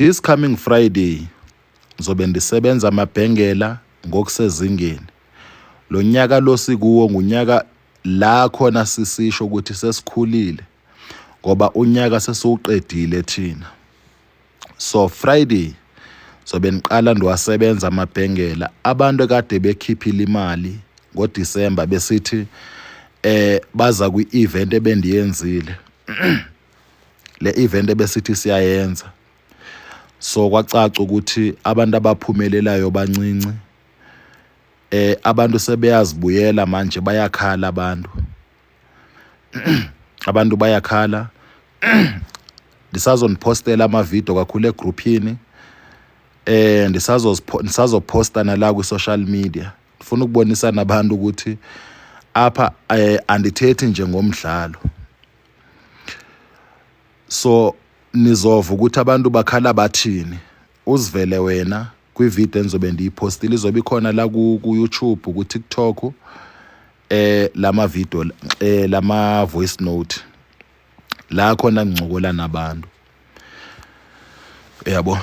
This coming Friday ngizobe ndisebenza amabhengela ngokusezingeni. Lo nyaka lo sikuwo ngunyaka la khona sisisho ukuthi sesikhulile ngoba unyaka sesiwuqedile thina. So Friday zobe niqala ndiwasebenza amabhengela abantu ekade bekhiphile imali ngoDisemba besithi baza kwi-event ebendiyenzile le event ebesithi siyayenza. So kwacaca ukuthi abantu abaphumelelayo bancinci, abantu sebeyazibuyela manje, bayakhala abantu, abantu bayakhala. Ndisazonipostela amavidiyo kakhulu egruphini, ndisazophosta nala kwi-social media. Ndifuna ukubonisa nabantu ukuthi apha andithethi nje ngomdlalo. So nizova ukuthi abantu bakhala bathini. Uzivele wena kwividiyo endizobe ndiyiphostile, izobe ikhona la ku-YouTube, ku-TikTok, lama video, lama voice note la khona ngincokola nabantu, yabo.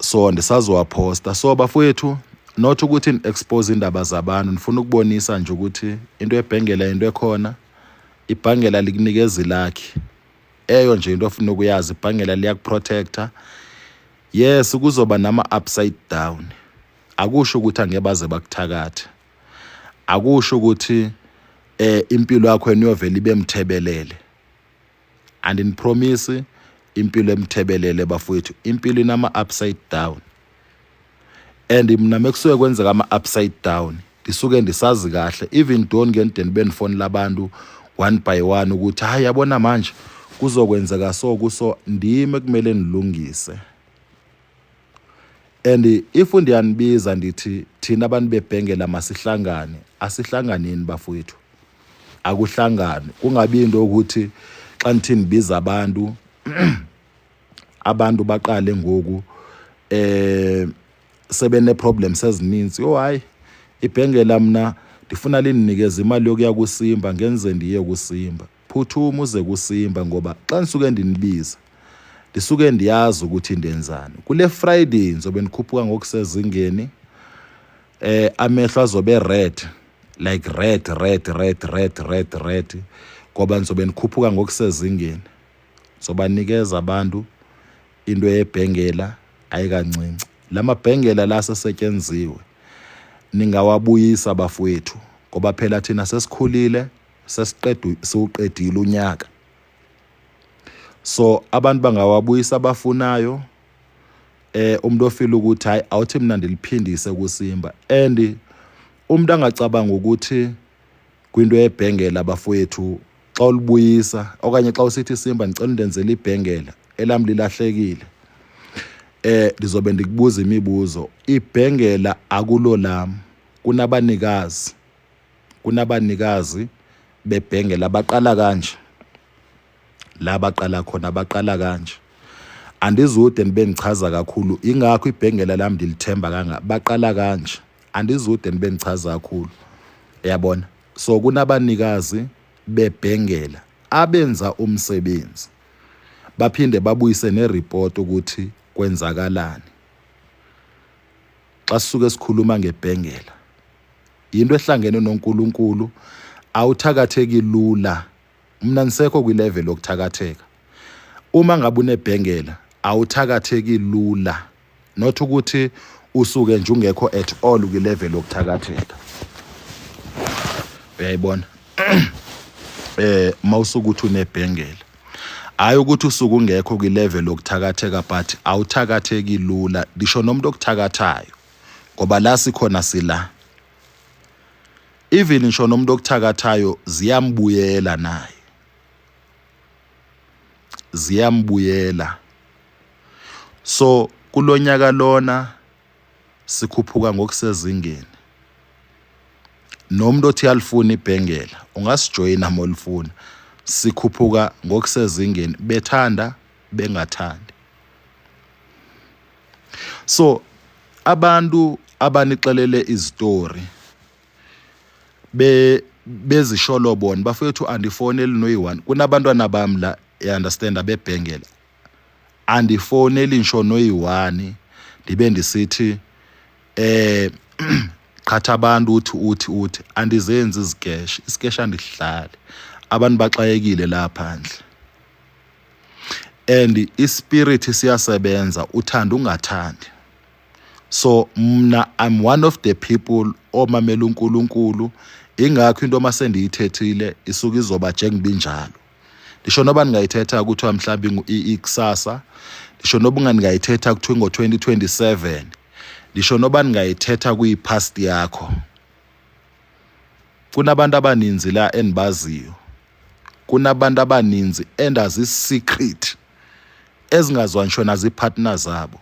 So ndisazowaphosta. So bafowethu, not ukuthi ni-expose indaba zabantu, ndifuna ukubonisa nje ukuthi into ebhengela into ekhona. Ibhangela likunikeza ilakhi eyo nje into ofuna ukuyazi, ibhangela liyakuprotecta. Yes, kuzoba nama upside down, akusho ukuthi angeke baze bakuthakathe, akusho ukuthi impilo yakho iyovela ibe mthebelele. Andinipromise impilo emthebelele bafowethu, impilo inama upside down. And mina mekusuke kwenzeka ama upside down ndisuke ndisazi kahle, even though ngeke ndibe ndifonela abantu one by one ukuthi hayi yabona manje kuzokwenzeka so kuso, ndimi ekumele ndilungise. And if ndiyanibiza ndithi thina abantu bebhengela masihlangane, asihlanganeni bafowethu, akuhlangane. Kungabi into ukuthi xa ndithi ndibiza abantu, abantu baqale ngoku sebene problems ezininzi. Oh hayi, ibhengela mna ndifuna lindinikeze imali yokuya kuSimba, ngenze ndiye kuSimba. Phuthuma uze kuSimba, ngoba xa ndisuke ndinibiza ndisuke ndiyazi ukuthi ndenzani. Kule Friday ndizobe ndikhuphuka ngokusezingeni, amehlo azobe red, like red red red red red red, ngoba ndizobe ndikhuphuka ngokusezingeni. Sobanikeza abantu into yebhengela ayikancinci. Lamabhengela la asesetyenziwe ningawabuyisa bafowethu, ngoba phela thina sesikhulile, sesiqeda, siwuqedile unyaka. So abantu bangawabuyisa abafunayo. Umuntu ofila ukuthi hayi awuthi mina ndiliphindise kuSimba, and umuntu angacabanga ukuthi kwinto yebhengela bafowethu xa ulibuyisa okanye xa usithi Simba ndicela undenzele ibhengela elam lilahlekile, ndizobe ndikubuza imibuzo. Ibhengela akulo lam, kunabanikazi, kunabanikazi bebhengela. Baqala kanje la baqala khona, baqala kanje. Andizude ndibe ndichaza kakhulu, ingakho ibhengela lami ndilithemba kanga. Baqala kanje, andizude ndibe ndichaza kakhulu, uyabona. So kunabanikazi bebhengela abenza umsebenzi, baphinde babuyise nereport ukuthi kwenzakalani. Xa sisuke sikhuluma ngebhengela, yinto ehlangene noNkulunkulu, awuthakatheki lula. Mina nisekho kwilevel yokuthakatheka. Uma ngabe unebhengela awuthakatheki lula, not ukuthi usuke nje ungekho at all kwilevel yokuthakatheka, uyayibona. Mawusuke uthi unebhengela, hayi ukuthi usuke ungekho kwilevel yokuthakatheka, but awuthakatheki lula. Ngisho nomuntu okuthakathayo, ngoba la sikhona sila, even ngisho nomuntu okuthakathayo ziyambuyela naye, ziyambuyela. So kulonyaka lona sikhuphuka ngokusezingeni. Nomuntu othi alifuna ibhengela ungasijoyina molifuna. Sikhuphuka ngokusezingeni, bethanda bengathandi. So abantu abanixelele izitori be bezisholo bona bafethu, andifoneli noyi-one. Kunabantwana bami la, you understand, abebhengela. Andifowuneli ngisho noyi-one ndibe ndisithi eh qhatha abantu uthi uthi uthi andizenzi izikeshi isikeshi andihlali abantu baxakekile la phandle and ispirit siyasebenza uthanda ungathandi so mna i'm one of the people omamela uNkulunkulu ingakho into masendiyithethile isuke izoba njengoba injalo ndisho noba ndingayithetha kuthiwa mhlawumbi ikusasa ndisho noba ungandingayithetha kuthiwa ngo-2027 ndisho noba ndingayithetha kwiyi-past yakho kunabantu abaninzi la endibaziyo kunabantu abaninzi endazi-secret ezingaziwa ngisho naziipartner zabo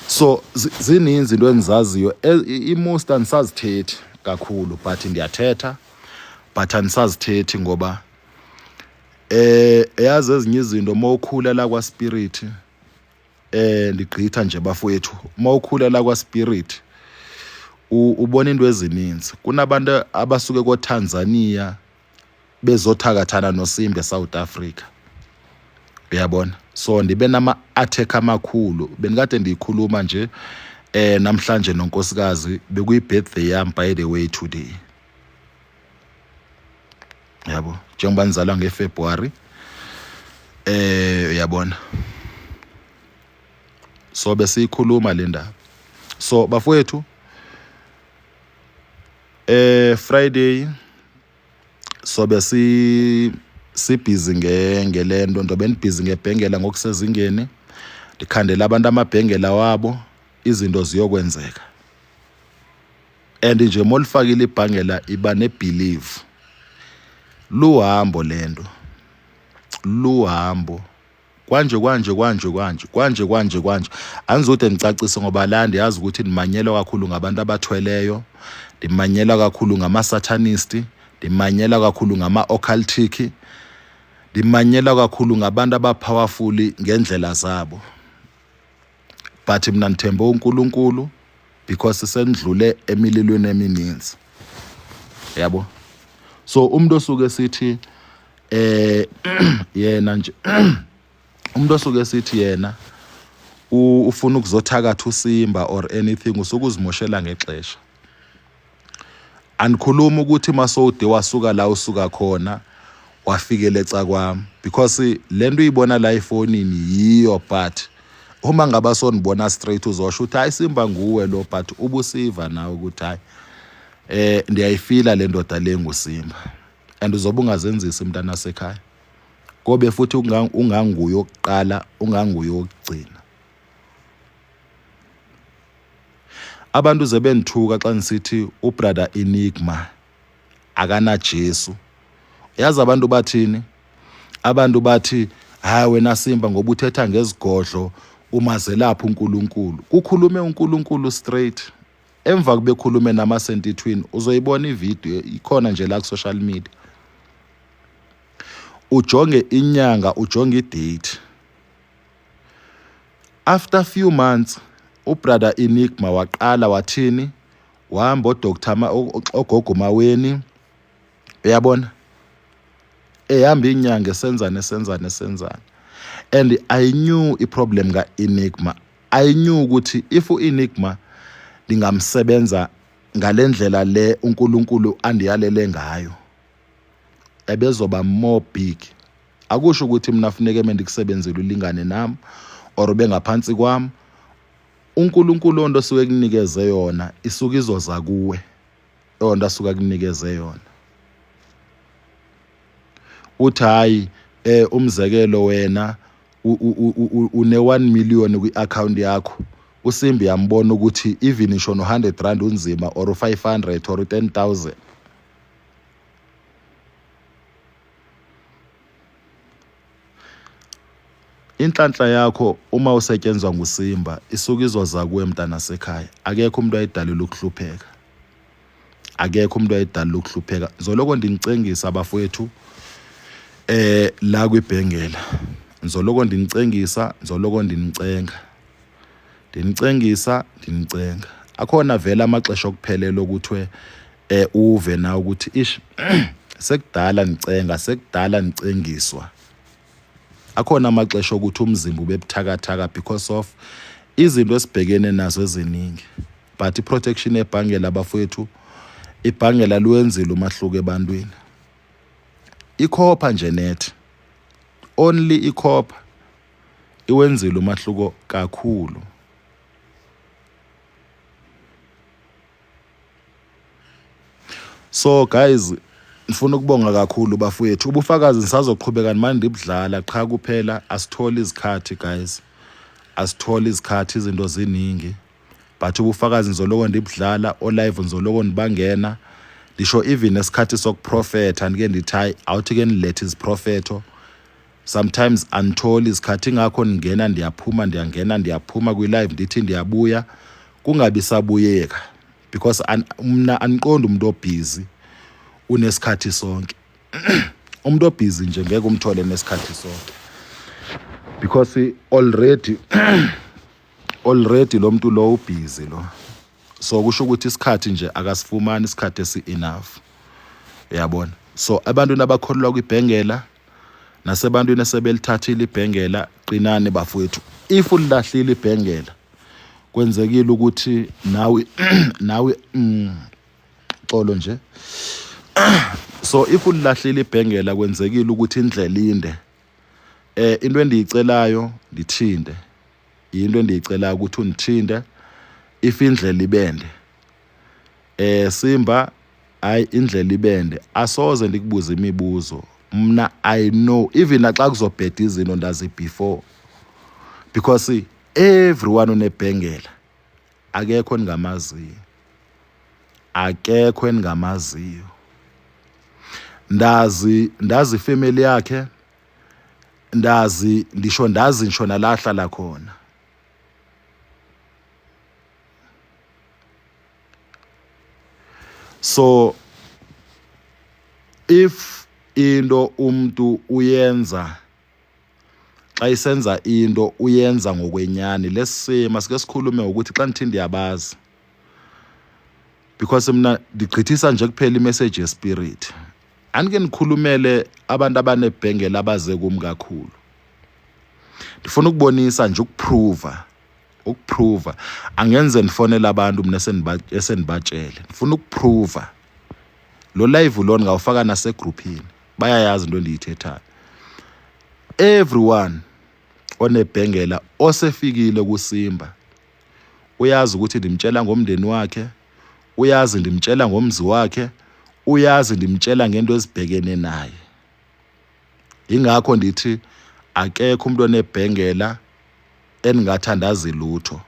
so zininzi into endizaziyo e, i-most andisazithethi kakhulu but ndiyathetha but andisazithethi ngoba eh yazi ezinye izinto uma ukhula la kwa-spirit eh ndigqitha nje bafowethu uma ukhula la kwa-spirit ubona into ezininzi kunabantu abasuke koTanzania bezothakathana noSimba eSouth Africa uyabona so ndibe nama-attack amakhulu bendikade ndiyikhuluma nje eh namhlanje nonkosikazi bekuyi-birthday yami by the way today yabo njengoba nizalwa ngeFebruary eh uyabona so besiyikhuluma le ndaba so bafowethu eh Friday sobe si sibhizi nge ngelento ndobe ndibhizi ngebhengela ngokusezingeni ndikhandela abantu amabhengela wabo izinto ziyokwenzeka and nje molifakile ibhangela iba nebelief luhambo lento luhambo kwanje kwanje kwanje kwanje kwanje kwanje kwanje angizude ngicacise ngoba la ndiyazi ukuthi ndimanyelwa kakhulu ngabantu abathweleyo ndimanyelwa kakhulu ngama-satanist ndimanyelwa kakhulu ngama-occultic ndimanyelwa kakhulu ngabantu abapowerful ngendlela zabo but mina ngithembe uNkulunkulu because sendlule emililweni emininzi yabo so umuntu osuke sithi eh yena nje umuntu osuke sithi yena ufuna ukuzothakatha uSimba or anything usuke uzimoshela ngexesha andikhulumi ukuthi masowude wasuka la usuka khona wafikela ecakwami because le nto uyibona la efonini yiyo but uma ngaba sonibona straight uzosho ukuthi hayi Simba nguwe lo but ubusiva nawe ukuthi hayi eh ndiyayifila le ndoda le nguSimba and uzobe ungazenzisi mntana sekhaya kobe futhi unganguye okuqala unganguye okugcina abantu ze bendithuka xa ndisithi ubrother Enigma akanaJesu yazi abantu bathini abantu bathi hayi wena Simba ngoba uthetha ngezigodlo umazelaphi uNkulunkulu kukhulume uNkulunkulu straight emva kube khulume namasentithwini uzoyibona ivideo ikhona nje la ku social media ujonge inyanga ujonge idate after few months ubrother Enigma waqala wathini wahamba odoctor ogogo maweni uyabona ehamba inyanga esenzana esenzana esenzana and i knew iproblem ka-enigma i knew ukuthi if u-enigma ndingamsebenza ngale ndlela le uNkulunkulu andiyalele ngayo ebezoba more big akusho ukuthi mina funeke mendikusebenzele ulingane nami or ube ngaphansi kwami uNkulunkulu onto osuke kunikeze yona isuke izoza kuwe onto asuke kunikeze yona uthi hayi eh umzekelo wena une 1 million kwi-account yakho uSimbi yambona ukuthi even ngisho no 100 rand unzima or 500 or 10000 Inhlanhla yakho uma usetshenzwa nguSimba isuke izoza kuwe mntana sekhaya. Akekho umuntu ayidalelwe ukuhlupheka. Akekho umuntu ayidalelwe ukuhlupheka. Ngizoloko ndinicengisa bafowethu eh la kwibhengela. Ngizoloko ndinicengisa, ngizoloko ndinicenga. Ndinicengisa, ndinicenga. Akhona vele amaxesha okuphelela okuthiwe eh uve na ukuthi ish sekudala nicenga, sekudala nicengiswa. Akhona amaxesha okuthi umzimba ube buthakathaka because of izinto esibhekene nazo eziningi. But i-protection yebhangela bafowethu, ibhangela luwenzile umahluko ebantwini. Ikhopha nje net, only ikhopha iwenzile umahluko kakhulu. So guys, ngifuna ukubonga kakhulu bafowethu. Ubufakazi ngisazoqhubeka nimane ndibudlala qha kuphela asitholi izikhathi guys. Asitholi izikhathi izinto ziningi. But ubufakazi ngizoloko ndibudlala o-live ngizoloko ndibangena. Ndisho even nesikhathi sokuprofetha ndike ndithi hayi awuthi ke nilethe iziprofetho. Sometimes anditholi izikhathi ingakho ndingena ndiyaphuma ndiyangena ndiyaphuma kwi-live ndithi ndiyabuya kungabi sabuyeka because mna andiqondi umuntu obhizi unesikhathi sonke. Umuntu obhizi nje ngeke umthole nesikhathi sonke because already already lo muntu lo ubhizi lo, so kusho ukuthi isikhathi nje akasifumani isikhathi esi-enough, uyabona. So ebantwini abakholelwa kwibhengela nasebantwini esebelithathile ibhengela, qinani bafowethu. If ulilahlile ibhengela, kwenzekile ukuthi nawe nawe xolo nje. So if ulilahlile ibhengela, kwenzekile ukuthi indlela inde. Into endiyicelayo ndithinte, into endiyicelayo ukuthi undithinte if indlela ibende. Simba, hayi indlela ibende, asoze ndikubuze imibuzo mna. I know even naxa kuzobheda izinto ndazi before because everyone unebhengela, akekho endingamaziyo, akekho endingamaziyo. Ndazi ndazi ifamily yakhe, ndazi ndisho ndazi ngisho nala ahlala khona. So if into umuntu uyenza xa isenza into uyenza ngokwenyani, lesima sike sikhulume ngokuthi xa ndithi ndiyabazi because mna ndigqithisa nje kuphela imessage yespirit. Andike ndikhulumele abantu abanebhengela abaze kum kakhulu, ndifuna ukubonisa nje ukuprova ukuprova angenze ndifonele abantu mna esendibatshele ndifuna ukuprova lo live lo ndingawufaka nasegruphini, bayayazi into endiyithethayo. Everyone onebhengela osefikile kuSimba uyazi ukuthi ndimtshela ngomndeni wakhe, uyazi ndimtshela ngomzi wakhe, uyazi ndimtshela ngento ezibhekene naye. Ingakho ndithi akekho umuntu onebhengela endingathandazi lutho.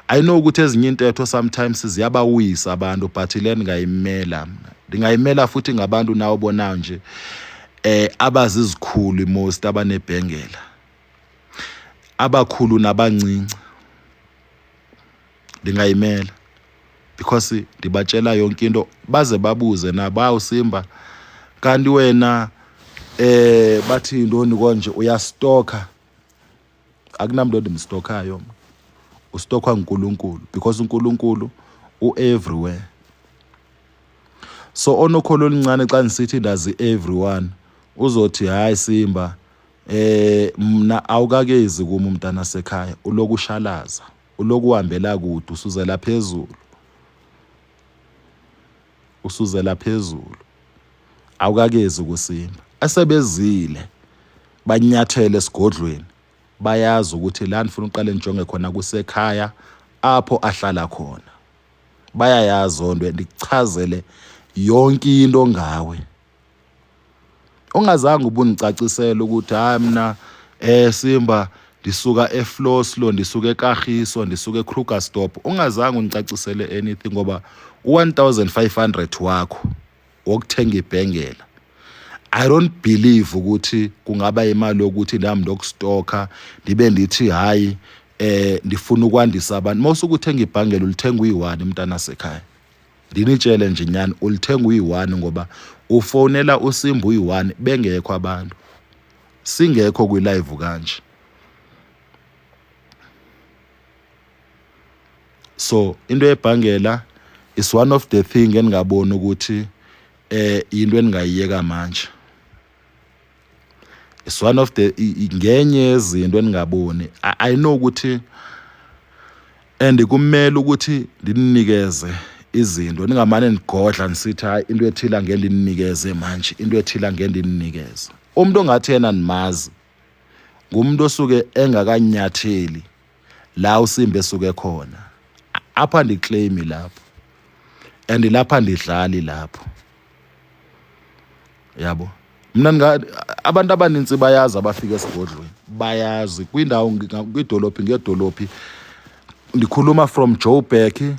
I know ukuthi ezinye intetho sometimes ziyabawisa abantu, but le ndingayimela mna, ndingayimela futhi ngabantu nawo bonayo nje abazizikhulu most abanebhengela, abakhulu nabancinci, ndingayimela because ndibatshela yonke into baze babuze nabo, awu Simba kanti wena bathi intoni konje uyastoka? Akunamntu ondimstokayo mna, ustokwa nguNkulunkulu because uNkulunkulu u-everywhere. So onokholo oluncane xa ndisithi ndazi everyone uzothi hayi Simba, mna awukakezi kum umntana sekhaya, uloku ushalaza, uloku uhambela kude, usuzela phezulu, usuzela phezulu, awukakezi kuSimba. Asebezile banyathele esigodlweni bayazi ukuthi la ndifuna uqale ndijonge khona kusekhaya apho ahlala khona, bayayazi onto ndikuchazele yonke into ngawe ungazange ubundicacisela ukuthi hayi mna Simba ndisuka eFloslo, ndisuka eKagiso, ndisuka eKrugersdorp, ungazange undicacisele anything ngoba u-1500 wakho wokuthenga ibhengela I don't believe ukuthi kungaba imali yokuthi nami ndokustoka ndibe ndithi hayi ndifuna ukwandisa abantu. Mawusuke uthenga ibhangela ulithenga uyi-one mntana sekhaya, ndinitshele nje nyani, ulithenga uyi-one ngoba ufonela uSimba uyi-one bengekho abantu, singekho kwi-live kanje. So into yebhangela is one of the thing endingaboni ukuthi into endingayiyeka manje. It's one of the ngenye yezinto endingaboni. I know ukuthi and kumele ukuthi ndininikeze izinto ningamane nigodla nisithi hayi into ethile angeke ndininikeze manje, into ethile angeke ndininikeze. Umuntu ongathi yena nimazi ngumuntu osuke engakanyatheli la uSimba esuke khona. Apha ndiclaim lapho and lapha ndidlali lapho, yabo. Mna ndinga abantu abanintsi bayazi abafika esigodlweni, bayazi kwindawo kwidolophi ngedolophi. Ndikhuluma from Joburg,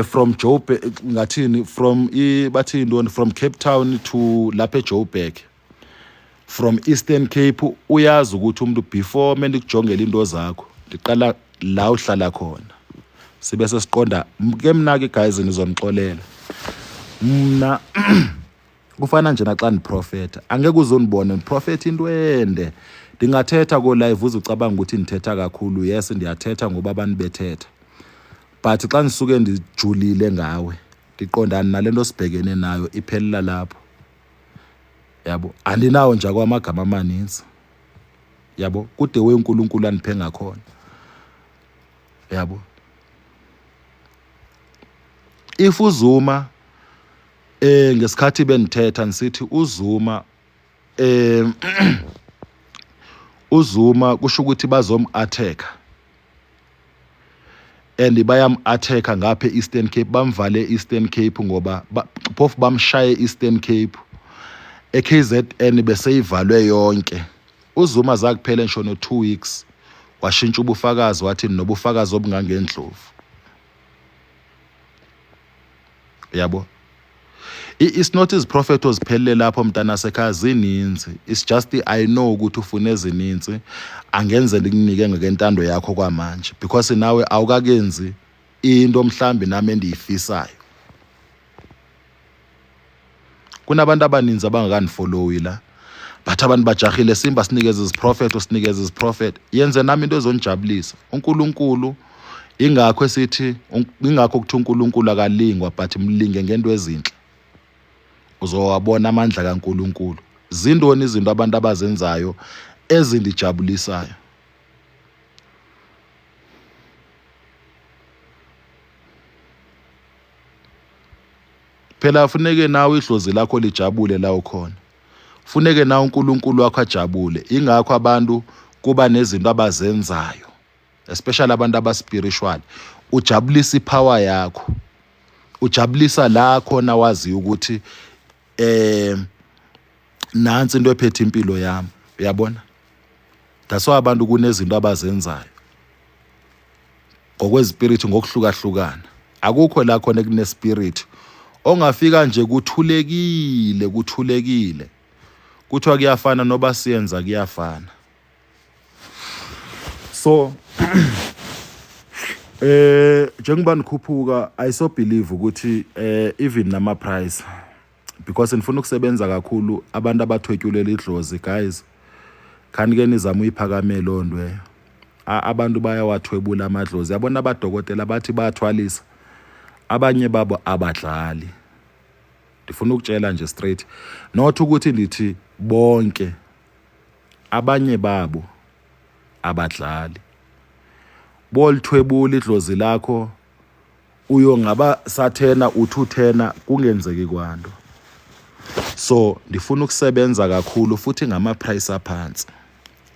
from Joburg ngathini, from bathi intoni, from Cape Town to lapha eJoburg, from Eastern Cape. Uyazi ukuthi umuntu before mendikujongela into zakho ndiqala la uhlala khona, sibe sesiqonda ke. Mna ke guys, nizondixolela, mna kufana nje naxa ndiprofetha, angeke uzondibone ndiprofetha into ende. Ndingathetha ko-live uze ucabanga ukuthi ndithetha kakhulu. Yes, ndiyathetha ngoba abantu bethetha, but xa ndisuke ndijulile ngawe, ndiqondana nale nto sibhekene nayo, iphelela lapho, yabo. Andinawo nje akwamagama amaninzi, yabo, kude weNkulunkulu andiphe ngakhona, yabo. If uZuma ngesikhathi bendithetha ndisithi uZuma, uZuma kusho ukuthi bazom-attack and bayam-attack ngapha e-Eastern Cape, bamvale e-Eastern Cape ngoba phofu bamshaye e-Eastern Cape, e-KZN beseyivalwe yonke. UZuma zakuphela ngisho no-2 weeks washintsha ubufakazi, wathi nobufakazi obungangendlovu, yabo. It's not iziprofetho ziphelele lapho, mntana sekhaya, zininzi. It's just I know ukuthi ufuna ezininzi, angenze ndikunike ngekentando yakho kwamanje because nawe awukakenzi into mhlambi nami endiyifisayo. Kunabantu abaninzi abangakandifollowi la, but abantu bajahile, Simba sinikeze iziprofetho, sinikeze iziprofetho. Yenze nami into ezonijabulisa. UNkulunkulu ingakho esithi, ingakho kuthi uNkulunkulu akalingwa, but mlinge ngento ezinhle, uzowabona amandla kaNkulunkulu. Zintoni izinto abantu abazenzayo ezindijabulisayo? Phela funeke nawe idlozi lakho lijabule la ukhona, funeke nawe uNkulunkulu wakho ajabule. Ingakho abantu kuba nezinto abazenzayo, especially abantu abaspiritual. Ujabulisa ipower yakho, ujabulisa la khona wazi ukuthi nansi into ephethe impilo yami, uyabona. That's why abantu kunezinto abazenzayo ngokwezispirit ngokuhlukahlukana. Akukho la khona ekunespirit ongafika nje kuthulekile, kuthulekile, kuthiwa kuyafana noba siyenza kuyafana. So njengoba nikhuphuka, I so believe ukuthi even nama price, because nifuna ukusebenza kakhulu abantu abathwetyulela idlozi, guys, khani ke nizama uyiphakamela loo nto eyo. Abantu bayawathwebula amadlozi, yabona. Abadokotela bathi bayathwalisa, abanye babo abadlali. Ndifuna ukutshela nje straight, not ukuthi ndithi bonke, abanye babo abadlali. Bolithwebula idlozi lakho, uyongaba sathena uthi uthena kungenzeki kwanto. So ndifuna ukusebenza kakhulu futhi ngama-price aphansi,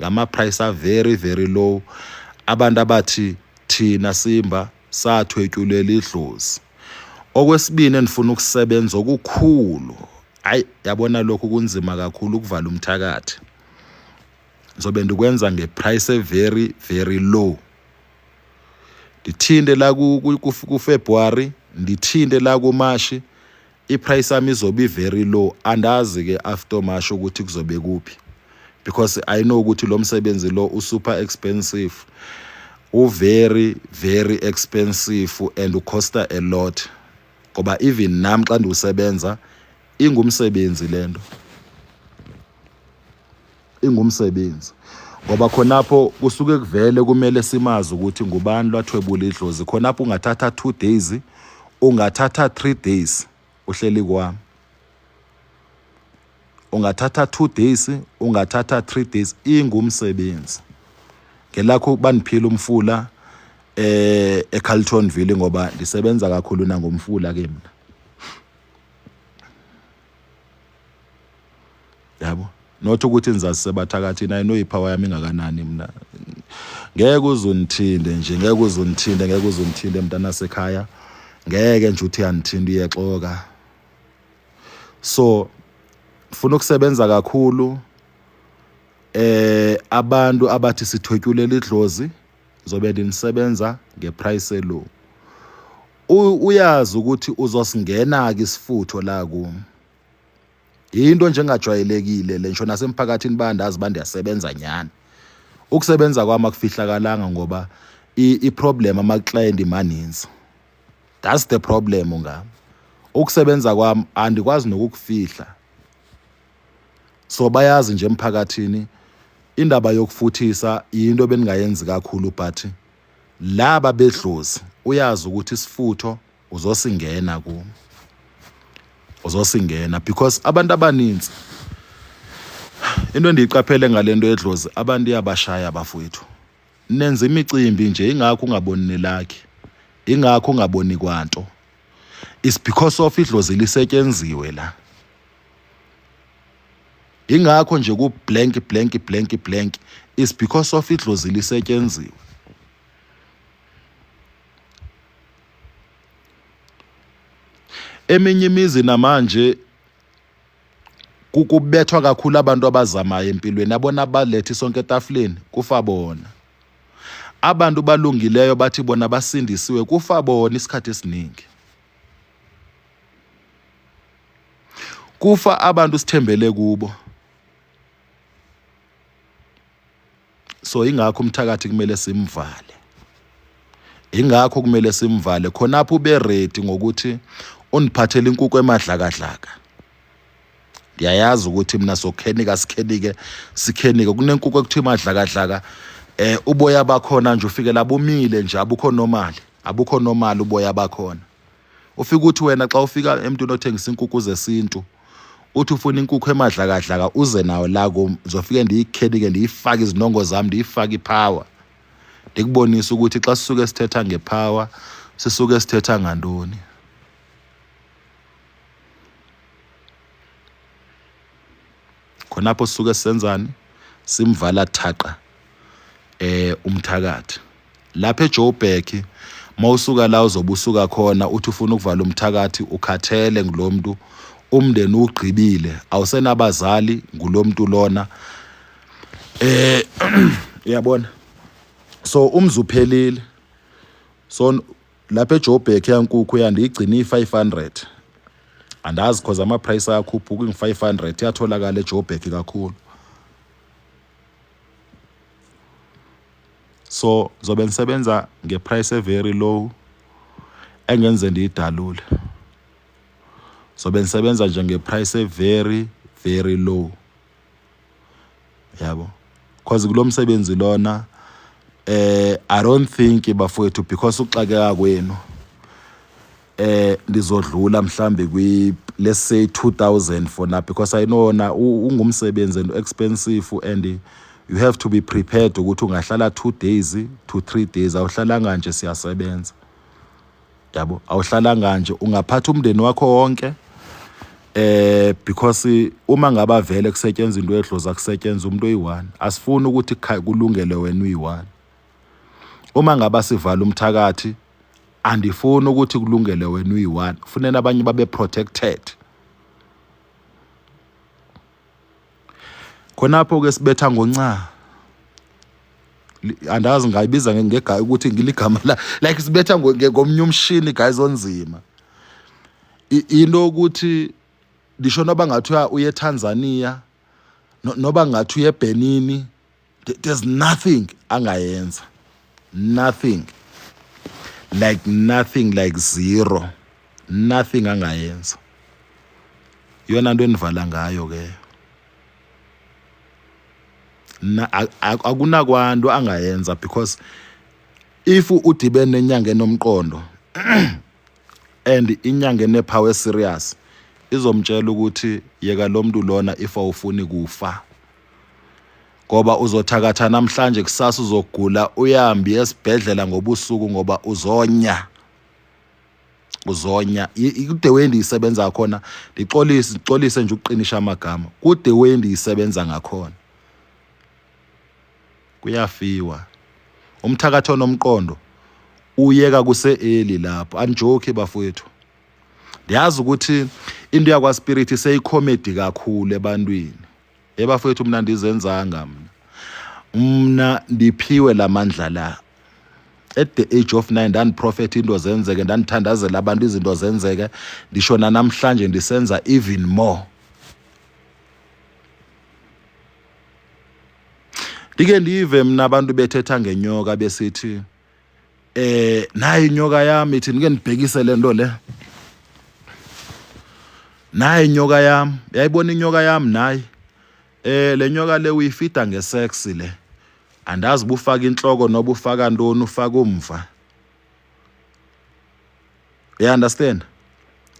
ngama-price a-very very low. Abantu abathi thina Simba sathwetyulela idlozi. Okwesibini, endifuna ukusebenza okukhulu, hayi yabona lokhu kunzima kakhulu, ukuvala umthakathi. Ngizobe ndikwenza ngeprice e-very very low. Ndithinte la kuFebruary, ndithinte la kuMashi, iprice yami izobe very low. Andazi ke after March ukuthi kuzobe kuphi, because I know ukuthi lo msebenzi lo usuper expensive, u-very very expensive and ucosta a lot, ngoba even nami xa ndiwusebenza ingumsebenzi lento, ingumsebenzi, ngoba khonapho kusuke kuvele kumele simazi ukuthi ngubani lwathwebula idlozi. Khonapho ungathatha 2 days, ungathatha 3 days uhleli kwami. Ungathatha 2 days, ungathatha 3 days, ingumsebenzi. Ngelakho bandiphila umfula eCarltonville ngoba ndisebenza kakhulu nangomfula ke mina. Yabo, not ukuthi nizazisebathakathini. I know ipower yami ingakanani mina. Ngeke uzundithinde nje, ngeke uzundithinde, ngeke uzundithinde mntana sekhaya. Ngeke nje uthi uyandithinda, uyexoka. So funa ukusebenza kakhulu. Abantu abathi sithotyulela idlozi, zobe ndinisebenza ngeprice elow. Uyazi ukuthi uzosingena ke isifutho la kum. Yinto nje engajwayelekile le, ngisho nasemphakathini bayandazi uba ndiyasebenza nyhani. Ukusebenza kwami akufihlakalanga ngoba i-problem ama-client maninzi. That's the problem ngami. Ukusebenza kwami andikwazi nokukufihla. So bayazi nje emphakathini indaba yokufuthisa yinto ebendingayenzi kakhulu, but laba bedlozi uyazi ukuthi isifutho uzosingena ku uzosingena, because abantu abaninzi, into endiyiqaphele ngale nto yedlozi, abantu iyabashaya bafowethu. Nenza imicimbi nje, ingakho ungaboni nelakhi, ingakho ungaboni kwanto. It's because of idlozi lisetyenziwe la. Ingakho nje ku blank blank blank blank, is because of idlozi lisetyenziwe. Eminye imizi namanje kukubethwa kakhulu abantu abazamayo empilweni, abona balethe isonke etafuleni, kufa bona. Abantu balungileyo bathi bona basindisiwe, kufa bona isikhathi esiningi. Kufa abantu sithembele kubo. So ingakho umthakathi kumele simvale, ingakho kumele simvale khonapho. Ube ready ngokuthi undiphathele inkukhu emadlakadlaka. Ndiyayazi ukuthi mina sokhenika, sikhenike, sikhenike. Kunenkukhu ekuthiwa imadlakadlaka, uboya bakhona nje ufike labumile nje, abukho normal, abukho normal uboya bakhona. Ufika uthi wena xa ufika emntwini othengisa inkukhu zesintu, uthi ufuna inkukhu emadlakadlaka, uze nayo la kum. Ngizofike ndiyikhenike, ndiyifake izinongo zami, ndiyifake ipower, ndikubonise ukuthi xa sisuke sithetha ngepower sisuke sithetha ngantoni. Khonapho sisuke senzani? Simvala thaqa umthakathi lapha eJoburg. Mawusuka la uzobe usuka khona, uthi ufuna ukuvala umthakathi, ukhathele ngulomuntu, umndeni ugqibile, awusenabazali ngulomuntu lona, uyabona. So umzi uphelile. So lapha eJoburg yankukhu yandiyigcina iyi-500. Andazi cause ama-price ayakhuphuka. Ingu-500, iyatholakala eJoburg kakhulu. So zobe ngisebenza ngeprice e-very low engenze ndiyidalule. Zobe ngisebenza nje ngeprice e-very very low, yabo, cause kulo msebenzi lona I don't think bafowethu, because uxakeka kwenu, ndizodlula mhlambi kwi, let's say, 2000 for now, because I know na ungumsebenzi and expensive and you have to be prepared ukuthi ungahlala 2 days to 3 days. Awuhlalanga nje, siyasebenza, yabo. Awuhlalanga nje, ungaphatha umndeni wakho wonke, because uma ngaba vele kusetshenzwa into edlozi, akusetshenzwa umuntu oyi-one. Asifuni ukuthi kulungele wena uyi-one. Uma ngaba sivala umthakathi, andifuni ukuthi kulungele wena uyi-one, kufuneka abanye babe protected. Khonapho ke sibetha ngonca. Andazi ngayibiza ngega ukuthi ngiligama la, like sibetha ngomnye umshini guys onzima. Into ukuthi ndisho noba ngathi uye eTanzania, noba ngathi uye eBenin, there's nothing angayenza, nothing, like nothing, like zero, nothing angayenza. Yona nto enivala ngayo ke na akunakwanto angayenza, because if udibene nenyanga enomqondo and inyanga enepower serious, Izomtshela ukuthi yeka lo muntu lona if awufuni kufa. Ngoba uzothakatha namhlanje kusasa uzogula uyambi esibhedlela ngobusuku ngoba uzonya. Uzonya kude way ndiyisebenza khona ndixolise ndixolise nje ukuqinisha amagama kude way ndiyisebenza ngakhona. Kuyafiwa. Umthakathi onomqondo uyeka kuse-early lapho. Angijoki bafowethu. Ndiyazi ukuthi into yakwaSpirit seyicomedy kakhulu ebantwini. Hey bafowethu mina ndizenzanga mna. Mna ndiphiwe lamandla la. At the age of 9 ndandiprofetha into zenzeke, ndandithandazela abantu izinto zenzeke, ndisho namhlanje ndisenza even more. Ndike ndive mna abantu bethetha ngenyoka besithi nayi inyoka yami ithi ndike ndibhekise le nto le. Nayi inyoka yami, yayibona inyoka yami nayi. Le nyoka le uyifida ngesex le. Andazi ubufaka inhloko noba ufaka ntoni ufaka umva. You understand?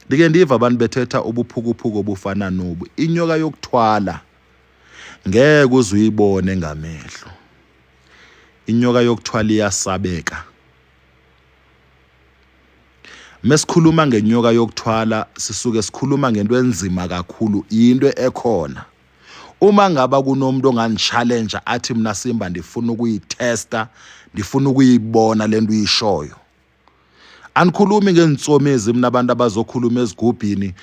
Ndike ndiva abantu bethetha ubuphukuphuku obufana nobu. Inyoka yokuthwala ngeke uze uyibone ngamehlo. Inyoka yokuthwala iyasabeka. Mesikhuluma ngenyoka yokuthwala sisuke sikhuluma ngento enzima kakhulu, into ekhona. Uma ngaba kunomuntu ongangi-challenge athi mina Simba ndifuna ukuyitesta, ndifuna ukuyibona lento uyishoyo. Anikhulumi ngeentsomezi mina abantu abazokhuluma ezigubhini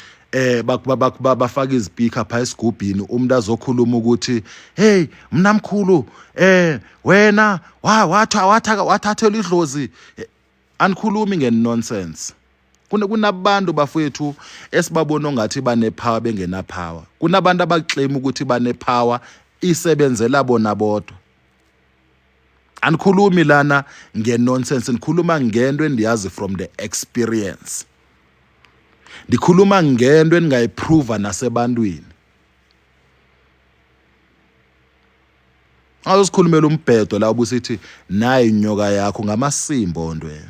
bafaka izipika pha esigubhini umuntu azokhuluma ukuthi hey mna mkhulu wena watha watha wathathelwa idlozi. Anikhulumi ngenonsense. Kunabantu bafowethu esibabona ongathi banepower bengenapower. Kunabantu abaclaim ukuthi banepower isebenzela bona bodwa. Anikhulumi lana ngenonsense, nikhuluma ngento endiyazi from the experience. Ndikhuluma ngento endingayiprova nasebantwini. Awusikhulumela umbhedo la ubusithi nayi inyoka yakho ngamasimbo ntwe.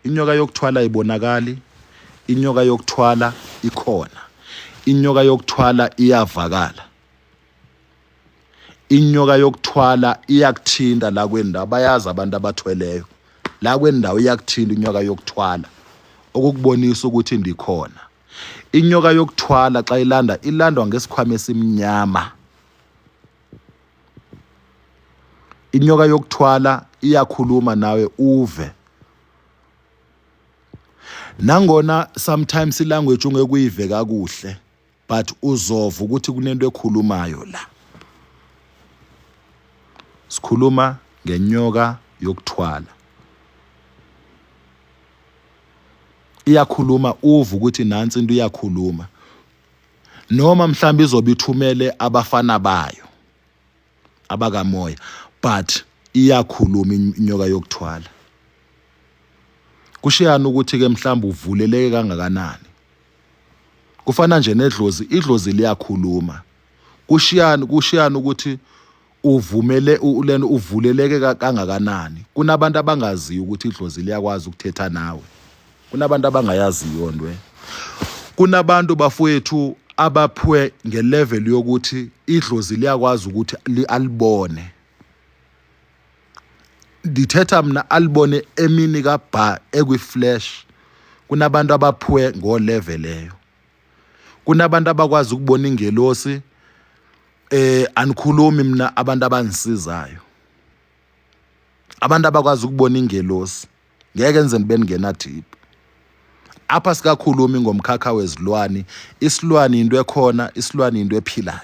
Inyoka yokuthwala ibonakali, inyoka yokuthwala ikhona. Inyoka yokuthwala iyavakala. Inyoka yokuthwala iyakuthinta la kwendawo, bayazi abantu abathweleyo. La kwendawo iyakuthinta inyoka yokuthwala, okukubonisa ukuthi ndikhona. Inyoka yokuthwala xa ilanda, ilandwa ngesikhwama esimnyama. Inyoka yokuthwala iyakhuluma nawe uve. Nangona sometimes ilanguage ungeke uyive kakuhle, but uzova ukuthi kunento ekhulumayo la. Sikhuluma ngenyoka yokuthwala. Iyakhuluma uve ukuthi nansi into iyakhuluma. Noma mhlawumbe izobe ithumele abafana bayo abakamoya, but iyakhuluma inyoka yokuthwala. Kushiyana ukuthi ke mhlawumbe uvuleleke kangakanani. Kufana nje nedlozi, idlozi liyakhuluma. Kushiyana kushiyana ukuthi uvumele lento uvuleleke kangakanani. Kunabantu abangaziyo ukuthi idlozi liyakwazi ukuthetha nawe. Kunabantu abangayaziyo ntwe. Kunabantu bafowethu abaphiwe ngelevel yokuthi idlozi liyakwazi ukuthi alibone. Ndithetha mna alibone emini kabha ekwi-flash. Kunabantu abaphiwe ngolevel leyo. Kunabantu abakwazi ukubona ingelosi. Anikhulumi mina abantu abangisizayo. Abantu abakwazi ukubona ingelosi. Ngeke enze nibe ningena deep. Apha sikakhulumi ngomkhakha wezilwane, isilwane into ekhona, isilwane into ephilayo.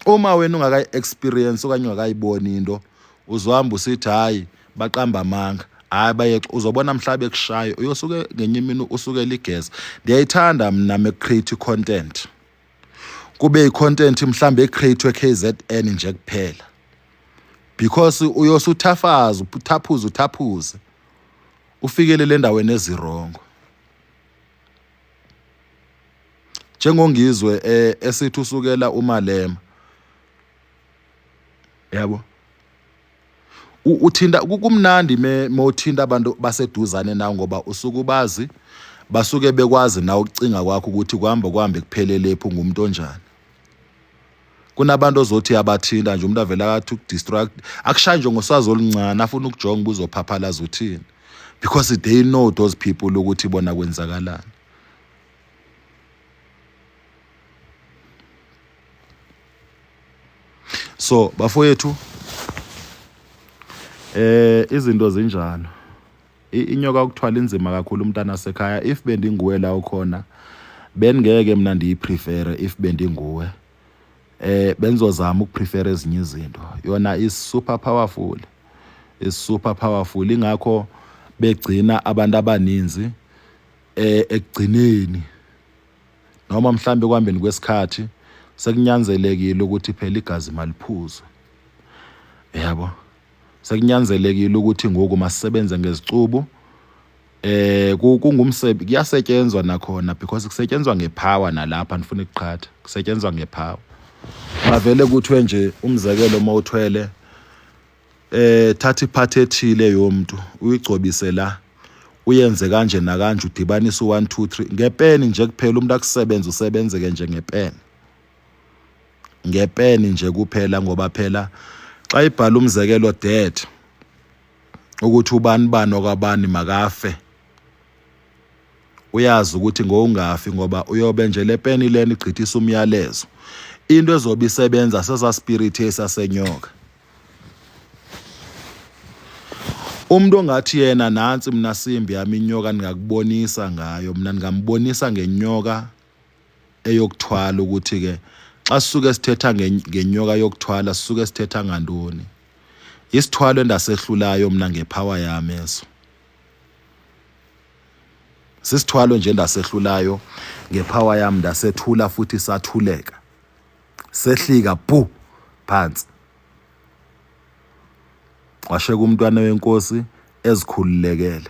Uma wena ungakayi experience okanye ungakayiboni into, uzohamba usithi hayi baqamba amanga. Hayi bayeca, uzobona mhla bekushayo, uyosuke ngenye imini usukela igeza. Ndiyayithanda mna me create content. Kube i-content mhlambe ecreate KZN nje kuphela. Because uyosuthafaza, uthaphuze uthaphuze. Ufikelele endaweni ezirongo. Njengongizwe esithi usukela uMalema. Yabo. Uthinta kumnandi mawuthinta abantu baseduzane nawe ngoba usuke ubazi basuke bekwazi nawe ukucinga kwakho ukuthi kuhamba kuhambe kuphelele phi ungumuntu onjani. Kunabantu ozothi abathinta nje umuntu avele akathi ukudistract akushaye nje ngoswazi oluncane afuna ukujonga uba uzophaphalaza uthini because they know those people ukuthi bona kwenzakalani. So bafowethu izinto zinjalo. Inyoka ukuthwala inzima kakhulu umntana sekhaya. If bendinguwe la ukhona bengeke mina ndiyiprefere. If bendinguwe benzozama ukuprefere ezinye izinto. Yona is super powerful, is super powerful. Ingakho begcina abantu abaninzi ekugcineni noma mhlambe kuhambeni kwesikhathi sekunyanzelekile ukuthi phela igazi maliphuzwe, yabo. Sekunyanzelekile ukuthi ngoku masisebenze ngezicubu kungumsebenzi, kuyasetshenzwa nakhona because kusetshenzwa ngepower nalapha nifuna ukuqhatha kusetshenzwa ngepower. Bavele kuthiwe nje umzekelo mawuthwele thatha iphathi ethile yomuntu uyigcobise la uyenze kanje nakanje udibanise u1 2 3 ngepeni nje kuphela umuntu akusebenza usebenzeke nje ngepeni, ngepeni nje kuphela. Ngoba phela xa ibhala umzekelo dead ukuthi ubani bani okwabani makafe, uyazi ukuthi ngowungafi ngoba uyobe nje le peni lena igqithisa umyalezo. Into ezobe isebenza sesa spirit esasenyoka. Umuntu ongathi yena nansi mina simbi yami inyoka ningakubonisa ngayo, mina ningambonisa ngenyoka eyokuthwala ukuthi ke xa sisuke sithetha ngenyoka yokuthwala sisuke sithetha ngantoni. Isithwalo endasehlulayo mna ngepower yami eso sisithwalo nje endasehlulayo ngepower yami, ndasethula futhi sathuleka sehlika bhu phansi, washeka umntwana wenkosi ezikhululekele.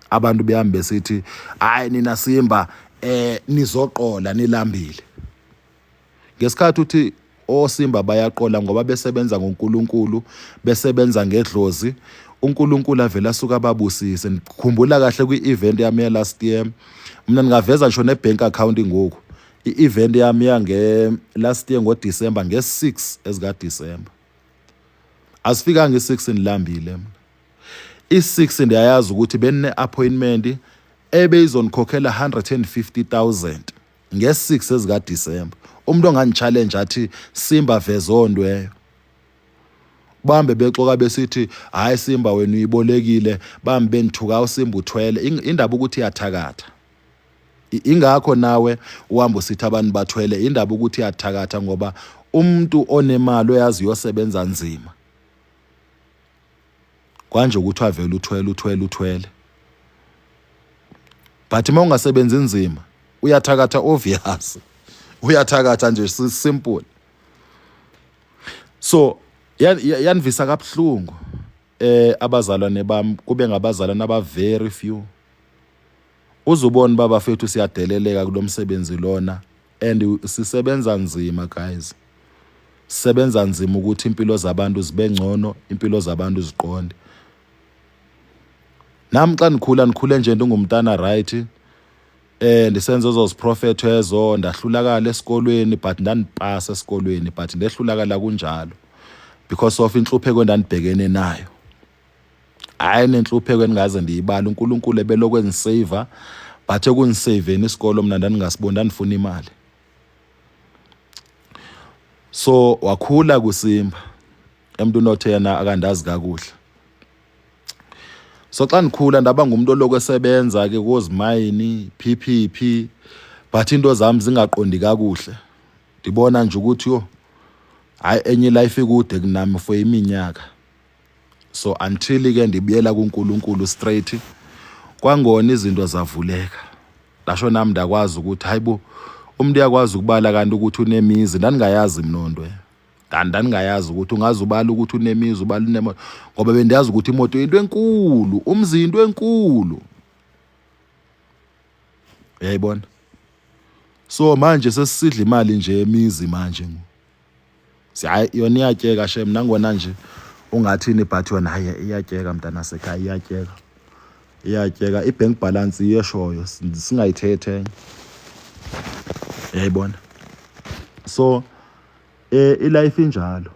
Abantu behambe besithi hayi nina Simba nizoqola nilambile. Ngesikhathi uthi oSimba bayaqola ngoba besebenza ngoNkulunkulu, besebenza ngedlozi, uNkulunkulu avele asuka ababusise. Ngikhumbula kahle kwi-event yami ya last year, mina ngingaveza ngisho ne-bank account ngoku. I-event yami yange last year ngoDecember nge-6 ezikaDecember, asifikanga i-6 nilambile mina. I-6 ndiyayazi ukuthi benine-appointment ebeyizondikhokhela 150,000 nge-6 ezikaDecember. Umuntu ongangi-challenge athi Simba vezondweyo, bambe bexoka besithi hayi Simba wena uyibolekile, bambe benithuka uSimba uthwele. Indaba ukuthi iyathakatha, ingakho nawe uhamba usithi abantu bathwele. Indaba ukuthi iyathakatha ngoba umuntu onemali oyazi uyosebenza nzima kwanje ukuthi avele uthwele uthwele uthwele, but uma ungasebenzi nzima uyathakatha, obvious uyathakatha nje, simple. So yanivisa kabuhlungu abazalwane bami, kube ngabazalwane aba very few. Uzubona baba fethu siyadeleleka kulomsebenzi lona and sisebenza nzima guys, sisebenza nzima ukuthi impilo zabantu zibe ngcono, impilo zabantu ziqonde. Nami xa ndikhula ndikhule nje ndingumntana right, ndisenza ezo ziprofetho ezo, ndahlulakala esikolweni but ndandipasa esikolweni, but ndehlulakala kunjalo because of inhlupheko endandibhekene nayo. Hayi nenhlupheko endingaze ndiyibala, uNkulunkulu ebelokhu engisave, but ekungisaveni isikolo mina ndandingasiboni, ndandifuna imali. So wakhula kuSimba emntwini othe yena akandazi kakuhle. So xa ndikhula ndaba ngumuntu oloko esebenza ke kozimayini PPP, but into zami zingaqondi kakuhle, ndibona nje ukuthi yo hayi enye life ikude kunami for iminyaka. So until ke ndibuyela kuNkulunkulu straight, kwangona izinto zavuleka, ndasho nami ndakwazi ukuthi hayibo umuntu uyakwazi ukubala kanti ukuthi unemizi. Ndandingayazi mina nto, ndandingayazi ukuthi ungaze ubala ukuthi unemizi, ubala unemoto, ngoba bendiyazi ukuthi imoto into enkulu, umzi into enkulu, uyayibona. So manje sesisidla imali nje emizi manje, hayi yona iyatyeka shem, nangona nje Ungathini but wena hayi iyatyeka mntanasekhaya iyatyeka. Iyatyeka i-bank balance iyeshoyo singayithethe enye. Uyayibona? So eh ilife injalo.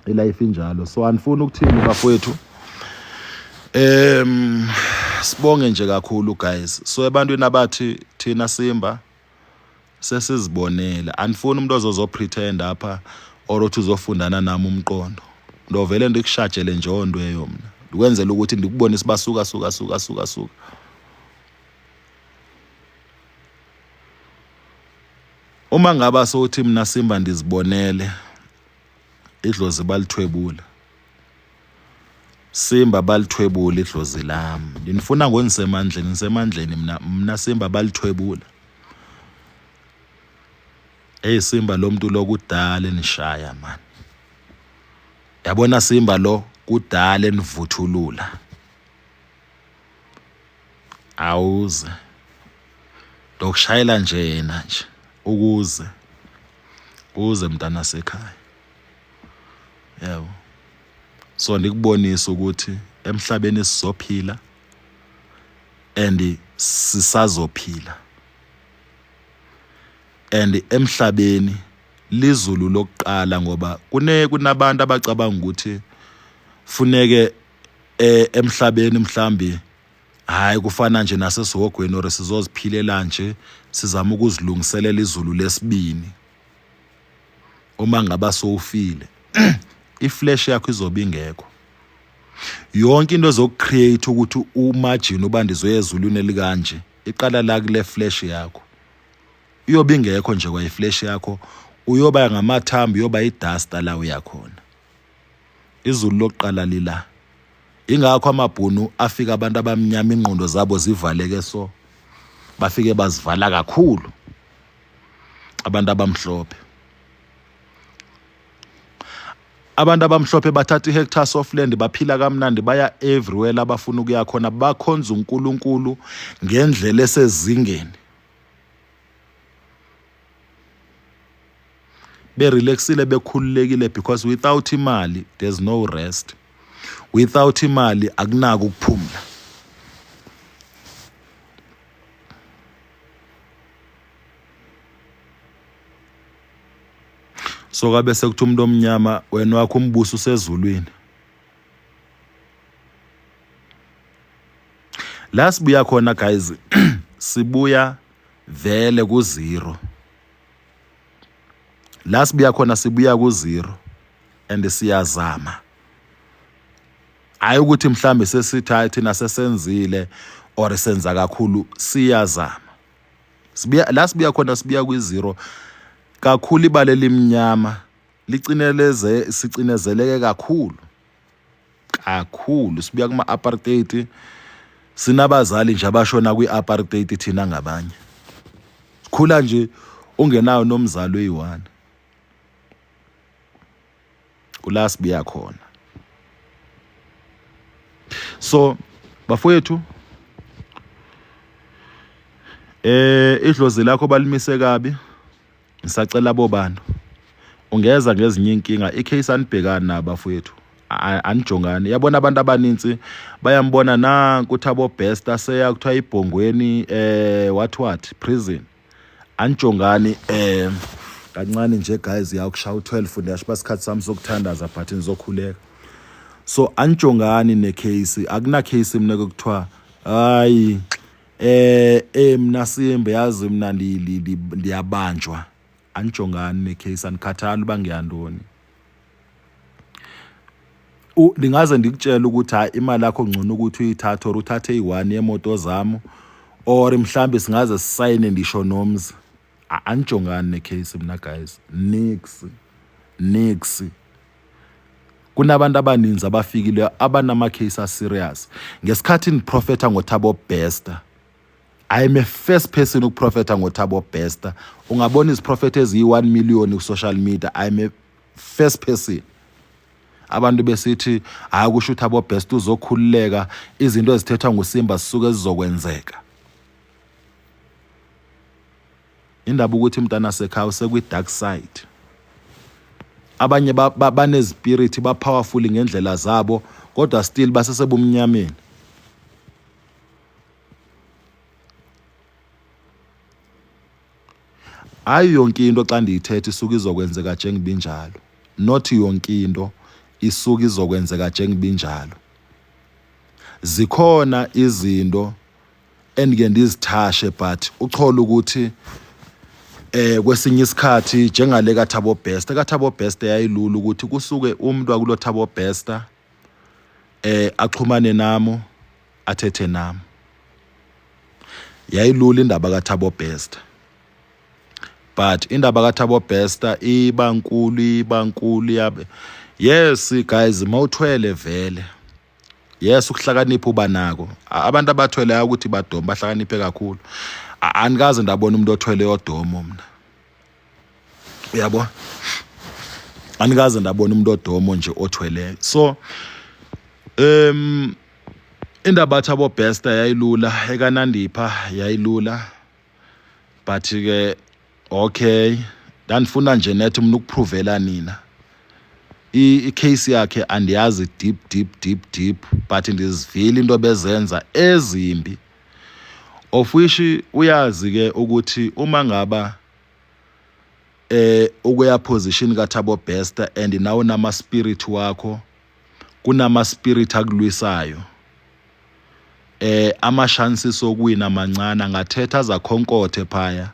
Ilife injalo. So anifuni ukuthini bafowethu? Sibonge nje kakhulu guys. So ebantwini abathi thina Simba sesizibonele andifuni umuntu ozozopretend apha or othi uzofundana nami umqondo ndovele ndikushajele nje onto eyo mna ndikwenzela ukuthi ndikubonise uba suka suka suka suka suka uma ngaba sothi mna Simba ndizibonele idlozi balithwebula Simba balithwebula idlozi lami ndinifuna ngonisemandleni nisemandleni mna mna Simba balithwebula Hey Simba lo muntu lo kudala enishaya man yabona Simba lo kudala enivuthulula awuze ndokushayela nje yena nje ukuze uze mntana sekhaya yebo so ndikubonisa ukuthi emhlabeni sizophila and sisazophila and emhlabeni lizulu lokuqala ngoba kune kunabantu abacabanga ukuthi funeke eh emhlabeni mhlambi hayi kufana nje nasesihogweni or sizoziphilela nje sizama ukuzilungiselela izulu lesibini uma ngaba sowufile iflash yakho izobe ingekho yonke into ezokucreate ukuthi umagine uba ndizoya ezulwini elikanje iqala la kule flash yakho iyobe ingekho nje kwayiflash yakho uyoba ngamathambo uyoba idasta la uyakhona izulu lokuqala lila ingakho amabhunu afika abantu abamnyama ingqondo zabo zivaleke so bafike bazivala kakhulu abantu abamhlophe abantu abamhlophe bathatha i-hectares of land baphila kamnandi baya everywhere labafuna ukuya khona bakhonza uNkulunkulu ngendlela esezingeni berelaxile bekhululekile because without imali there's no rest without imali akunako ukuphumla so kabe sekuthi umuntu omnyama wena wakho umbuso usezulwini la sibuya khona guys sibuya vele ku zero la sibuya khona sibuya ku zero and siyazama hayi ukuthi mhlambe sesithi hayi thina sesenzile or senza kakhulu siyazama sibuya la sibuya khona sibuya kwi zero kakhulu ibala elimnyama licineleze sicinezeleke kakhulu kakhulu sibuya kuma apartheid sinabazali nje abashona kwi apartheid thina ngabanye sikhula nje ungenayo nomzali oyi-one kula sibuya khona so bafowethu eh idlozi lakho balimise kabi ngisacela bobantu ungeza ngezinye inkinga icase anibhekani nabo bafowethu anijongani yabona abantu abaninzi bayambona nanku uThabo Bester seya kuthiwa ibhongweni eh what what prison anijongani eh kancane nje guys yakushaya u12 ndiyasho basikhathi sami sokuthandaza but nizokhuleka so anijongani necase akuna case mina kuthiwa hayi eh eh mina simbe yazi mina ndiyabanjwa anijongani necase anikhathali uba ngiyantoni ndingaze ndikutshele ukuthi hayi imali yakho ngcono ukuthi uyithathe or uthathe iyi-one yemoto zami or mhlambe singaze sisayine ndisho nomzi anijongani necase mna guys nix nix kunabantu abaninzi abafikile abanama-case aserious ngesikhathi ndiprofetha ngothabo bester I am a first person ukuprofetha ngoThabo Bester ungabona iziprofetho eziyi-1 million ku-social media I am a first person abantu besithi hayi kusho uThabo Bester uzokhululeka izinto ezithethwa nguSimba zisuke zizokwenzeka indaba ukuthi umntana sekhaya usekwi dark side. Abanye banezipirithi ba-powerful ngendlela zabo kodwa still basesebumnyameni. Hayi yonke into xa ndiyithetha isuke izokwenzeka njengoba injalo. Not yonke into isuke izokwenzeka njengoba injalo. Zikhona izinto endike ndizithashe but uchole ukuthi eh kwesinye isikhathi njengale kaThabo Bester kaThabo Bester yayilula ukuthi kusuke umuntu akulo Thabo Bester eh axhumane nami athethe nami yayilula indaba kaThabo Bester but indaba kaThabo Bester iba nkulu iba nkulu yabe yes guys mawuthwele vele yes ukuhlakanipha uba nako abantu abathwele ukuthi badoma bahlakaniphe kakhulu anikaze ndabona umuntu othwele yodomo mna uyabo anikaze ndabona umuntu odomo nje othweleyo so um indaba athi Bester yayilula ekaNandipha yayilula but ke okay ndandifuna nje nethi mna ukuphrovela nina i-case yakhe andiyazi deep deep deep deep but ndizivile into bezenza ezimbi of which uyazi ke ukuthi uma ngaba eh ukuya position kaThabo Bester and nawo nama spirit wakho kunama spirit akulwisayo eh ama chances okuwina mancane angathetha azakhonkothe phaya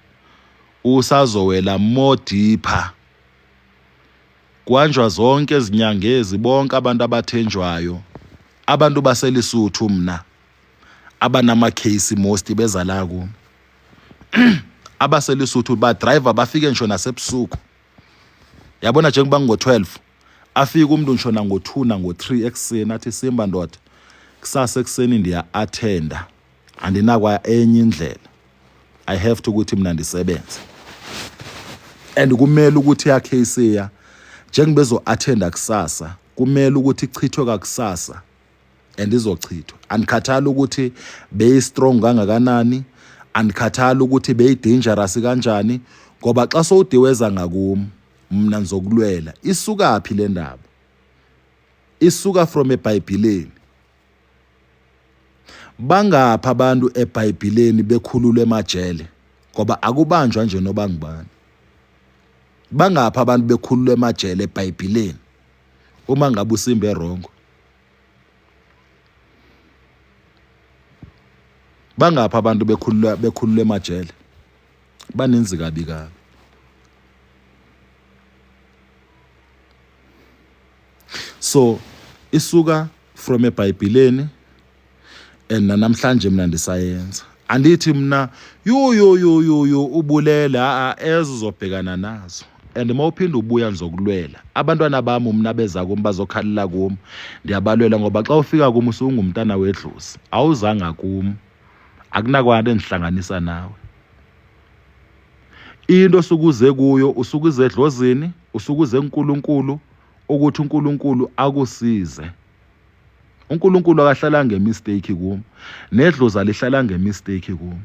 usazowela more deeper kuhanjwa zonke ezinyangezi bonke abantu abathenjwayo abantu baselisuthu mna abanama case most beza la ku abaselisuthu ba driver bafike ngisho nasebusuku yabona njengoba ngo-12 afike umuntu ngisho nango-2 nango-3 ekuseni athi simba ndoda kusasa ekuseni ndiya-athenda andinakwa enye indlela i have to ukuthi mina ndisebenze and kumele ukuthi yakhe ya njengoba ezo-athenda kusasa kumele ukuthi ichithwe kakusasa and izochithwa andikhathali ukuthi beyi-strong kangakanani andikhathali ukuthi beyi-dangerous kanjani ngoba xa sowudiweza ngakum mna ngizokulwela isukaphi le ndaba isuka from ebhayibhileni bangapha abantu ebhayibhileni bekhululwe emajele ngoba akubanjwa nje noba ngubani bangapha abantu bekhululwe emajele ebhayibhileni uma ngabe usimbe wrong bangapha abantu bekhululwa bekhululwe emajele baninzi kabi kabi so isuka from ebhayibhileni and namhlanje mina ndisayenza andithi mna yo yo yo yo yo ubulele a ezo uzobhekana nazo and uma uphinda ubuya ngizokulwela abantwana bami mna beza kum bazokhalela kum ndiyabalwela ngoba xa ufika kum usungumntana wedlozi awuzanga kum akunakwanto endihlanganisa nawe into osukuze kuyo usukuze edlozini usukuze kuNkulunkulu ukuthi uNkulunkulu akusize uNkulunkulu akahlala ngemistake kum nedlozi alihlala ngemistake kum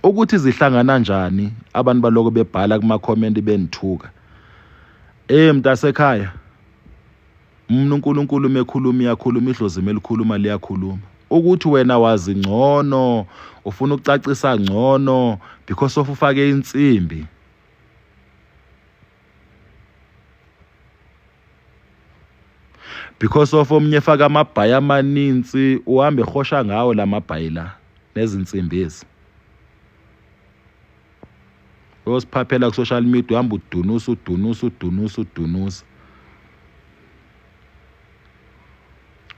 ukuthi zihlangana njani abantu baloko bebhala kuma comment benithuka eh mntasekhaya mna uNkulunkulu mekhuluma iyakhuluma idlozi melikhuluma liyakhuluma ukuthi wena wazi ngcono ufuna ukucacisa ngcono because of ufake insimbi because of omnye efaka amabhayi amaninzi uhamba ehosha ngawo la mabhayi la nezinsimbi ezi uyosiphaphela ku-social media uhamba udunusa udunusa udunusa udunusa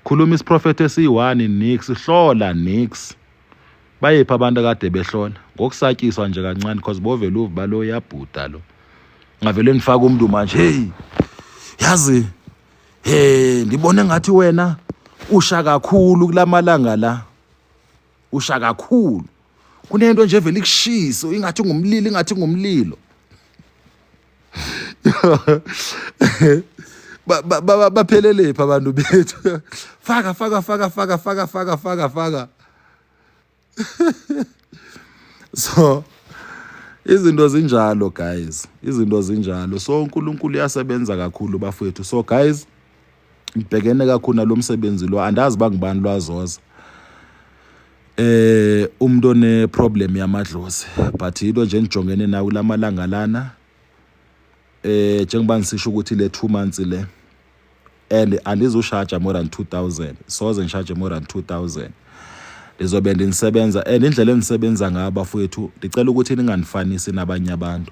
khuluma isiprofetho esiyi-one nix hlola nix bayephi abantu akade behlola ngokusatyiswa nje kancane because bovele uve balo yabhuda lo ngavele ngifake umuntu manje hey yazi hey ndibone ngathi wena usha kakhulu kulamalanga la usha kakhulu kunento nje evele ikushise ingathi ngumlilo ingathi ngumlilo baphelele phi abantu bethu faka faka faka faka faka faka faka faka so Izinto zinjalo guys, izinto zinjalo. So uNkulunkulu uyasebenza kakhulu bafowethu. So guys, ngibhekene kakhulu nalomsebenzi lo, andazi bangubani lwazoza. Umuntu one problem yamadlozi, but into nje engijongene nayo kulamalanga lana, njengoba ngisisho ukuthi le 2 months le, and andizushaja more than 2000, soze ngishaje more than 2000. Ndizobe ndinisebenza, and indlela endisebenza ngayo bafowethu, ndicela ukuthi ninganifanisi nabanye abantu.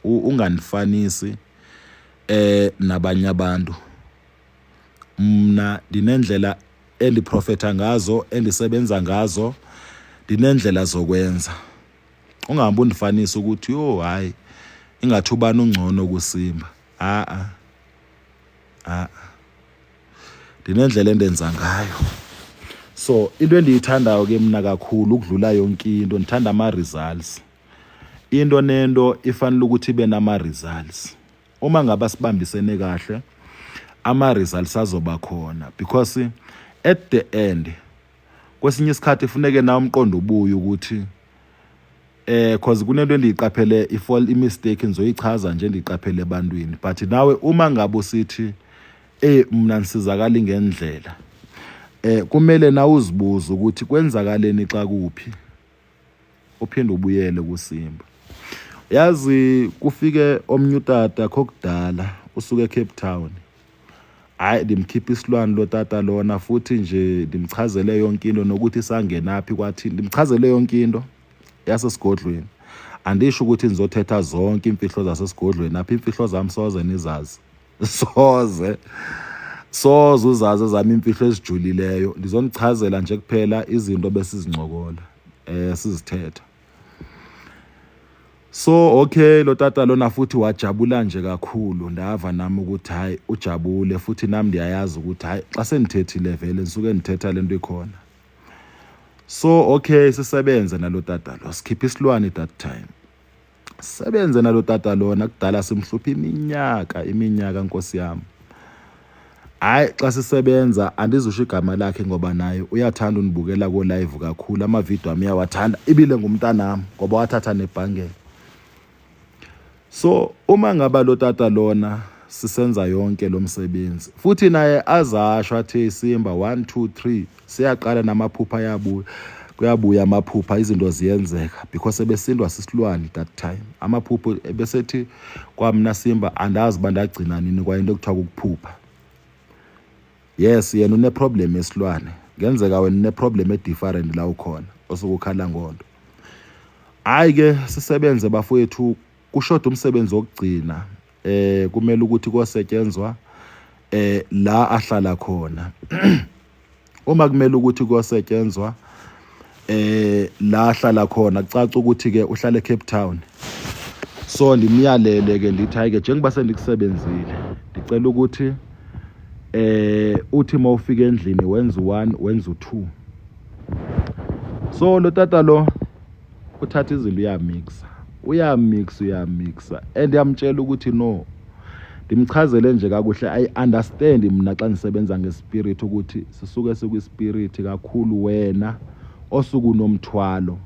Unganifanisi nabanye abantu. Mna ndinendlela endiprofetha ngazo, endisebenza ngazo, ndinendlela zokwenza. Ungahambi undifanise ukuthi yo hayi ingathi ubani ungcono kuSimba. A-a, a-a, ndinendlela endenza ngayo. So into endiyithandayo ke mna kakhulu ukudlula yonke into, ndithanda ama-results. Into nento ifanele ukuthi ibe nama-results. Uma ngaba sibambisene kahle, ama-results azoba khona, because at the end kwesinye isikhathi funeke nawe umqondo ubuye ukuthi cause kunento endiyiqaphele, ifall imistake ngizoyichaza nje endiyiqaphele ebantwini. But nawe uma ngabe usithi mna nisizakala ngendlela, kumele nawe uzibuze ukuthi kwenzakaleni xa kuphi, uphinde ubuyele kuSimba. Yazi kufike omnye utata khokudala usuke eCape Town. Hayi, ndimkhipha isilwane lo tata lona, futhi nje ndimchazele yonke into nokuthi sangenaphi kwathini, ndimchazele yonke into yasesigodlweni. Andisho ukuthi ngizothetha zonke imfihlo zasesigodlweni apha, imfihlo zami soze nizazi, soze soze uzazi ezami imfihlo ezijulileyo. Ndizonichazela nje kuphela izinto besizincokola sizithetha. So okay, lo tata lona futhi wajabula nje kakhulu. Ndava nami ukuthi hayi ujabule, futhi nami ndiyayazi ukuthi hayi xa sendithethile vele ngisuke ndithetha lento ikhona. So okay, sisebenze nalo tata lo, sikhipha isilwane that time, sebenze nalo tata lona kudala simhlupha iminyaka iminyaka, nkosi yami. Hayi, xa sisebenza, andizusho igama lakhe ngoba naye uyathanda unibukela ko live kakhulu, amavidiyo ami uyawathanda, ibile ngumntanami ngoba wathatha nebhangela. So uma ngaba lo tata lona sisenza yonke lo msebenzi, futhi naye azasho athi Simba 1 2 3 siyaqala namaphupha ayabuya, kuyabuya amaphupha, izinto ziyenzeka because ebesindwa sisilwane that time. Amaphupho ebesethi kwamna Simba andazi uba ndagcina nini kwaye into ekuthiwa kukuphupha. Yes, yena uneproblem yesilwane, ngenzeka wena uneproblem edifferent la ukhona osuke ukhala ngonto. Hayi ke, sisebenze bafowethu, kushoda umsebenzi wokugcina. Kumele ukuthi kosetshenzwa la ahlala khona. Uma kumele ukuthi kuyosetshenzwa la ahlala khona, kucaca ukuthi ke uhlala eCape Town. So ndimyalele ke ndithi hayi ke, njengoba sendikusebenzile, ndicela ukuthi uthi mawufika endlini wenza u1, wenza u2. So lo tata lo uthatha izinto uyamixa, uyamixa, uyamixa, and yamtshela ukuthi no, ndimchazele nje kakuhle. I understand mna xa ndisebenza ngespirit ukuthi sisuke sikwispirit kakhulu. Wena osuke unomthwalo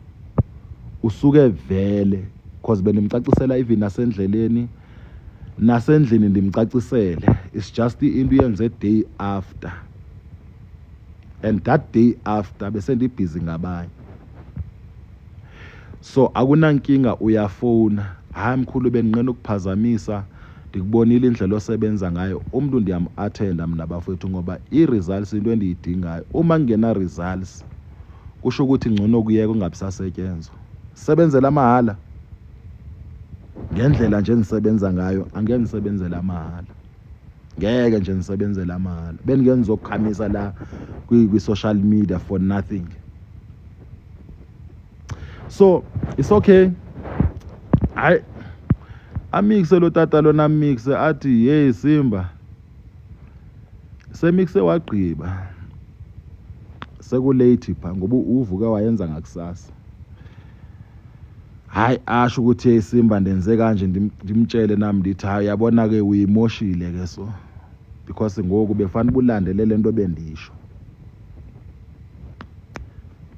usuke vele, cause bendimcacisela even nasendleleni, nasendlini ndimcacisele. It's just into yenze day after, and that day after bese ndibhizi ngabanye. So akunankinga, uyafowuna, hayi mkhulu, bendinqena ukuphazamisa, ndikubonile indlela osebenza ngayo. Umuntu ndiyam-athenda mna bafowethu ngoba i-results into endiyidingayo. Uma kungena results kusho ukuthi ngcono kuyeka ungabi sasetshenzwa, sebenzela amahhala. Ngendlela nje engisebenza ngayo, angeke ngisebenzele amahhala, ngeke nje ngisebenzele amahhala. Bengike ngizokukhamisa la kwi-social media for nothing. So it's okay. Hayi, amixe lo tata lona, amixe athi hey Simba, semixe wagqiba, sekulate pha ngoba uvuke wayenza ngakusasa. Hayi, asho ukuthi hey Simba, ndenze kanje. Ndimtshele nami ndithi hayi, yabona ke, uyimoshile ke. So because ngoku befanele ubulandele lento bendisho.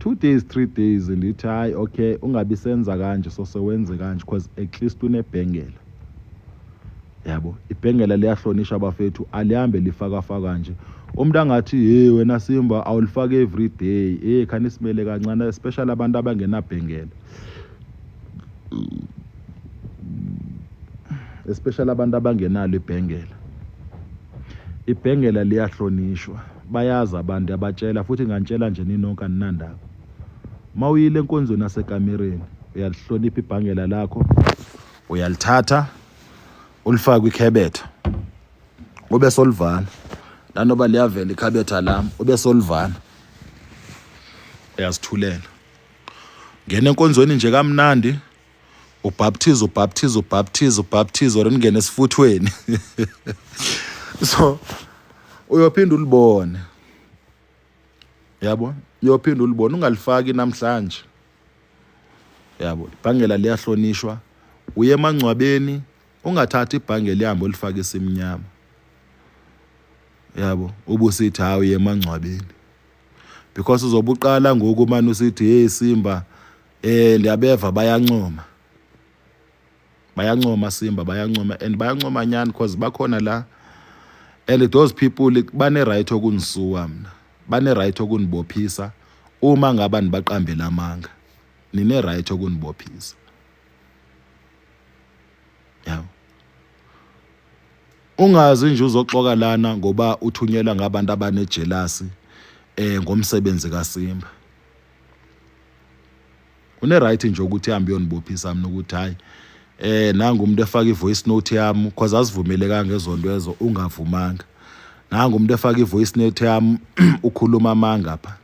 2 days, 3 days, ndithi hayi, okay, ungabi senza kanje, so sewenze kanje, because at least unebhengela, yabo. Ibhengela liyahlonishwa, bafethu, alihambe lifakafaka nje. Umuntu angathi, "Hey wena Simba, awulifaki every day." Hey, khani simele kancane, especially abantu abangenabhengela, especially abantu abangenalo ibhengela. Ibhengela liyahlonishwa, bayazi abantu, abatshela futhi ngantshela nje ninonke, aninandaba. Mawuyile enkonzweni nasekamereni, uyalihlonipha ibhangela lakho, uyalithatha ulifake kwikhabethe, ube solivala nanoba liyavela ikhabetha lami, ube solivala, uyazithulela, ngena enkonzweni nje kamnandi, ubhaptize, ubhaptize, ubhaptize, ubhaptize, or ningene esifuthweni. So uyophinda ulibone, yabo, uyophinda ulibone. Ungalifaki namhlanje, yabo. Ibhangela liyahlonishwa. Uye emangcwabeni, ungathathi ibhangela ihambe olifake esimnyama, yabo, ubusithi hayi, uye emangcwabeni, because uzobe uqala ngoku manje usithi, "Hey Simba, ndiyabeva bayancoma, bayancoma Simba, bayancoma," and bayancoma nyani, because bakhona la, and those people bane right okunisuwa mina, bane right okunibophisa uma ngaba nibaqambela amanga. Nine right okunibophisa, yabo. Ungazi nje uzoxoka lana ngoba uthunyelwa ngabantu abanejealousy ngomsebenzi kaSimba. Une right nje ukuthi ihambe iyonibophisa mina, ukuthi hayi, nangu umuntu efaka ivoice note yami, because asivumelekanga ezonto ezo ungavumanga. Nangu umuntu efaka ivoice note yami, ukhuluma amanga pha,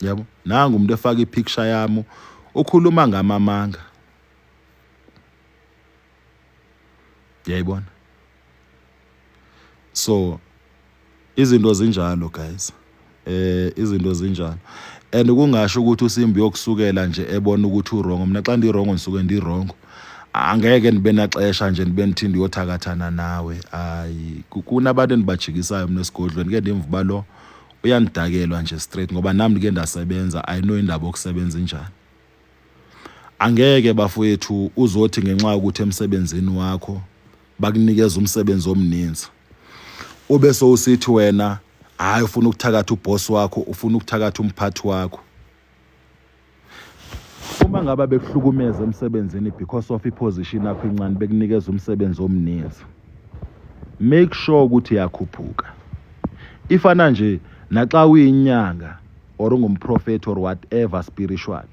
yabo. Nangu umuntu efaka ipicture yami, ukhuluma ngamamanga, yayibona. So izinto zinjalo, guys, izinto zinjalo, and kungasho ukuthi uSimba yokusukela nje ebona ukuthi uwrong. Mina xa ndi-wrong, ndisuke ndi-wrong, angeke ndibe naxesha nje ndibe ndithi ndiyothakathana nawe. Hayi, kunabantu endibajikisayo mina esigodlweni, ke ndimva uba lo uyandidakelwa nje straight, ngoba nami ndike ndasebenza, I know indaba yokusebenza injani. Angeke, bafowethu, uzothi ngenxa yokuthi emsebenzini wakho bakunikeza umsebenzi omninzi, ube sowusithi wena hayi, ufuna ukuthakatha uboss wakho, ufuna ukuthakatha umphathi wakho. Uma ngaba bekuhlukumeza emsebenzini because of iposition yakho incane, bekunikeza umsebenzi omninzi, make sure ukuthi uyakhuphuka. Ifana nje naxa uyinyanga or ungumprofeti or whatever spiritual,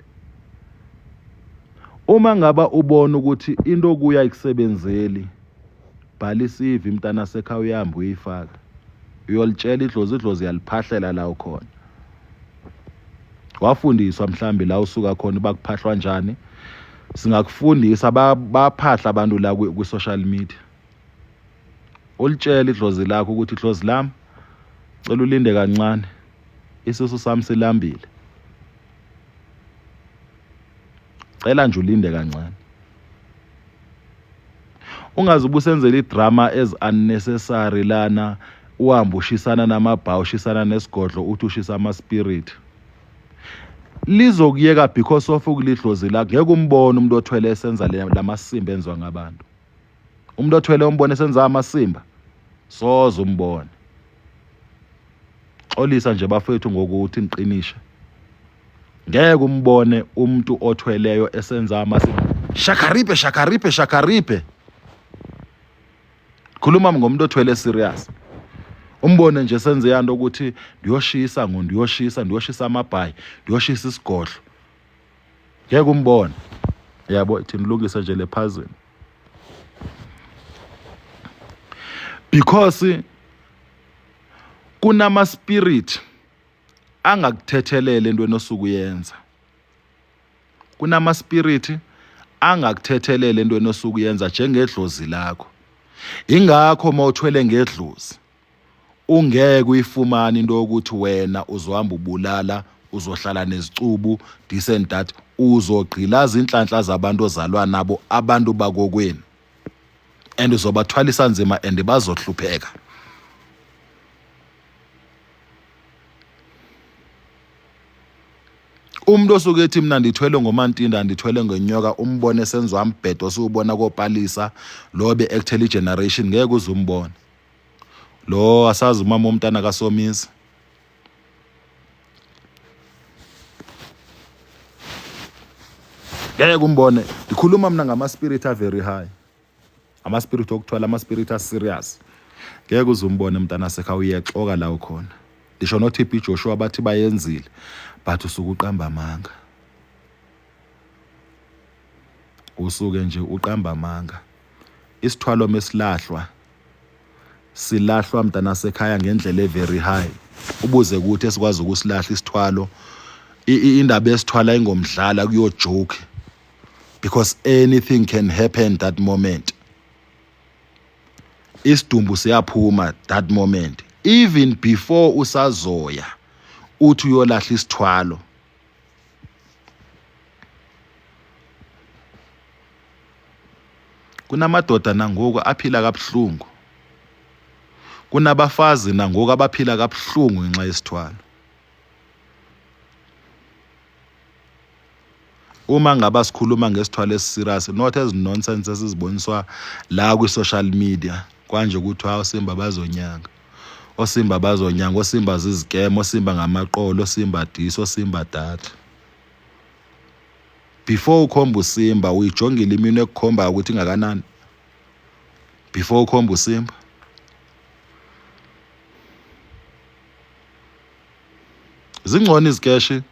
uma ngaba ubona ukuthi into kuya ikusebenzeli, bhala iCV, mntana sekhaya, uyahamba uyifaka, uyolitshela idlozi, idlozi yaliphahlela la ukhona. Wafundiswa mhlambi la usuka khona bakuphahlwa njani, singakufundisa, baphahla abantu la kwi-social media. Ulitshela idlozi lakho ukuthi, "Idlozi lami, cela ulinde kancane, isisu sami silambile, cela nje ulinde kancane." Ungaze ubusenzela idrama as unnecessary lana, uhambe ushisana namabhawu, ushisana nesigodlo, uthi ushisa ama-spirit, lizokuyeka because of ukulidlozi lakho. Ngeke umbone umuntu othwele esenza lamasimba enziwa ngabantu. Umuntu othwele umbone esenza amasimba? Soze umbone. Xolisa nje, bafethu, ngokuthi niqinishe, ngeke umbone umuntu othweleyo esenza amasimba, shakaripe shakaripe shakaripe. Khuluma ngomuntu othwele serious, umbone nje senze yanto ukuthi ndiyoshisa ngo ndiyoshisa, ndiyoshisa amabhayi, ndiyoshisa isigodlo, ngeke umbone, yabo. Ithi nilungise nje le puzzle, because kunama spirit angakuthethelela entweni osuke uyenza, kunama spirit angakuthethelela entweni osuke uyenza njengedlozi lakho. Ingakho mawuthwele ngedlozi ungeke uyifumane into yokuthi wena uzohamba ubulala, uzohlala nezicubu, this and that, uzogqilaza inhlanhla zabantu ozalwa nabo, abantu bakokwenu, and uzobathwalisa nzima and bazohlupheka. Umuntu osuke ethi mina ndithwele ngomantinda ndithwele ngenyoka umbone senziwa mbhedo osuwubona kopalisa lo be ekuthela igeneration ngeke uze umbone lo asazi umama womntana kaSomizi. Ngeke umbone ndikhuluma mina ngama spirit a very high ama spirit okuthwala ama spirit a serious ngeke uze umbone mntana sekha uyexoka la ukhona ndisho no TB Joshua bathi bayenzile but usuke uqamba amanga usuke nje uqamba amanga isithwalo mesilahlwa silahlwa mntana sekhaya ngendlela every high ubuze ukuthi esikwazi ukusilahla isithwalo indaba esithwala ingomdlala kuyo joke because anything can happen that moment isidumbu siyaphuma that moment even before usazoya uthi uyolahla isithwalo Kunamadoda nangoku aphila kabuhlungu. Kunabafazi nangoku abaphila kabuhlungu ngenxa yesithwalo. Uma ngaba sikhuluma ngesithwalo esiserious not as nonsense esiziboniswa la kwi-social media kwanje kuthiwa osimba bazonyanga osimba bazonyanga osimba zizikema osimba ngamaqolo osimba this osimba that Before ukhomba uSimba uyijongile iminwe ekukhombayo ukuthi ingakanani? Before ukhomba uSimba. Zingcono izikeshi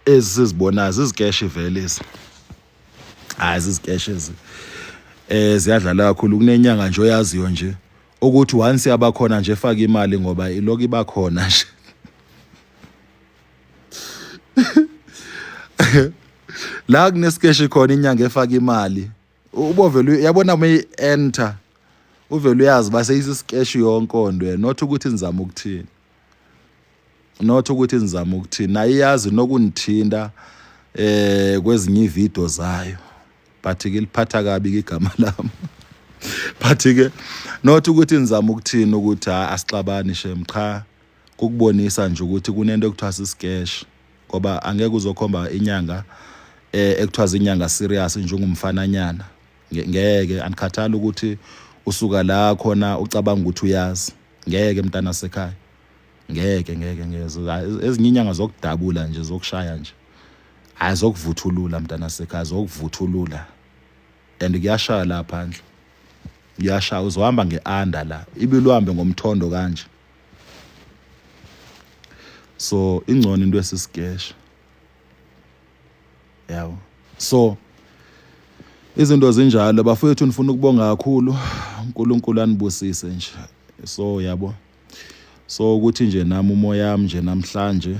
ezisizibonayo zizikeshi vele ezi. Hayi zizikeshi ezi. Ziyadlala kakhulu kunenyanga nje oyaziyo nje ukuthi once yabakhona nje faka imali ngoba iloku ibakhona nje. La kunesikeshi khona inyanga efaka imali ubovele yabona uma i-enter uvele uyazi uba seyisisikeshi yonke onto not ukuthi nizama ukuthini not ukuthi nizama ukuthini naye iyazi nokunithinta eh kwezinye ivideo zayo but ke liphatha kabi ke igama lami but ke not ukuthi nizama ukuthini ukuthi asixabani shem cha kukubonisa nje ukuthi kunento ekuthiwa sisikeshi ngoba angeke uzokhomba inyanga eh ekuthiwa zinyanga serious njengomfananyana ngeke anikhathali ukuthi usuka la khona ucabanga ukuthi uyazi ngeke mntana sekhaya ngeke ngeke ngeke ezinye inyanga zokudabula nje zokushaya nje hayi zokuvuthulula mntana sekhaya zokuvuthulula and kuyashaya la phandle kuyashaya uzohamba ngeanda la ibiluhambe ngomthondo kanje so ingcono into esisigesha yabo so izinto zinjalo bafowethu nifuna ukubonga kakhulu uNkulunkulu anibusise nje so yabo so ukuthi nje nami umoya wami nje namhlanje